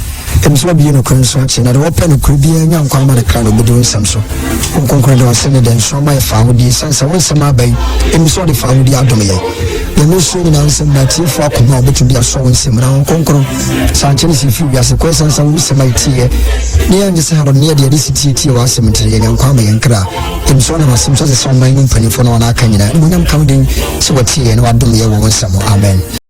Ɛnim sɛ woabue nokorɛ nso akyerɛ, na deɛ ɔpɛ nokorɛ biara nya nkwa ama ne kra na ɔbɛdi wo nsɛm so. Wo Kronkron da w'ase ne dɛ nso ama yɛ fawodeɛ ɛsiane sɛ wo nsɛm aba yi, ɛnim sɛ wode fawodeɛ adom yɛn. Deɛ mesuro nyinaa ne sɛ mma atiefoɔ akoma a wɔbɛtumi de asɔ wo nsɛm mu na Honhom Kronkron sɛ ankyɛ ne sɛ yɛfiri wiase kɔ ɛsiane sɛ wo nsɛm a yɛtieɛ ne yɛanyɛ sɛ Herod ne yɛde yɛde si tietie w'asɛm nti no yɛnya nkwa ama yɛn kra. Ɛnim sɛ wonam asɛm so asesa ɔman mu mpanimfoɔ na wɔn aka nyinaa. Animuonyam nka wo din sɛ watie yɛn na wadom yɛn wɔ wo nsɛm ho. Amen.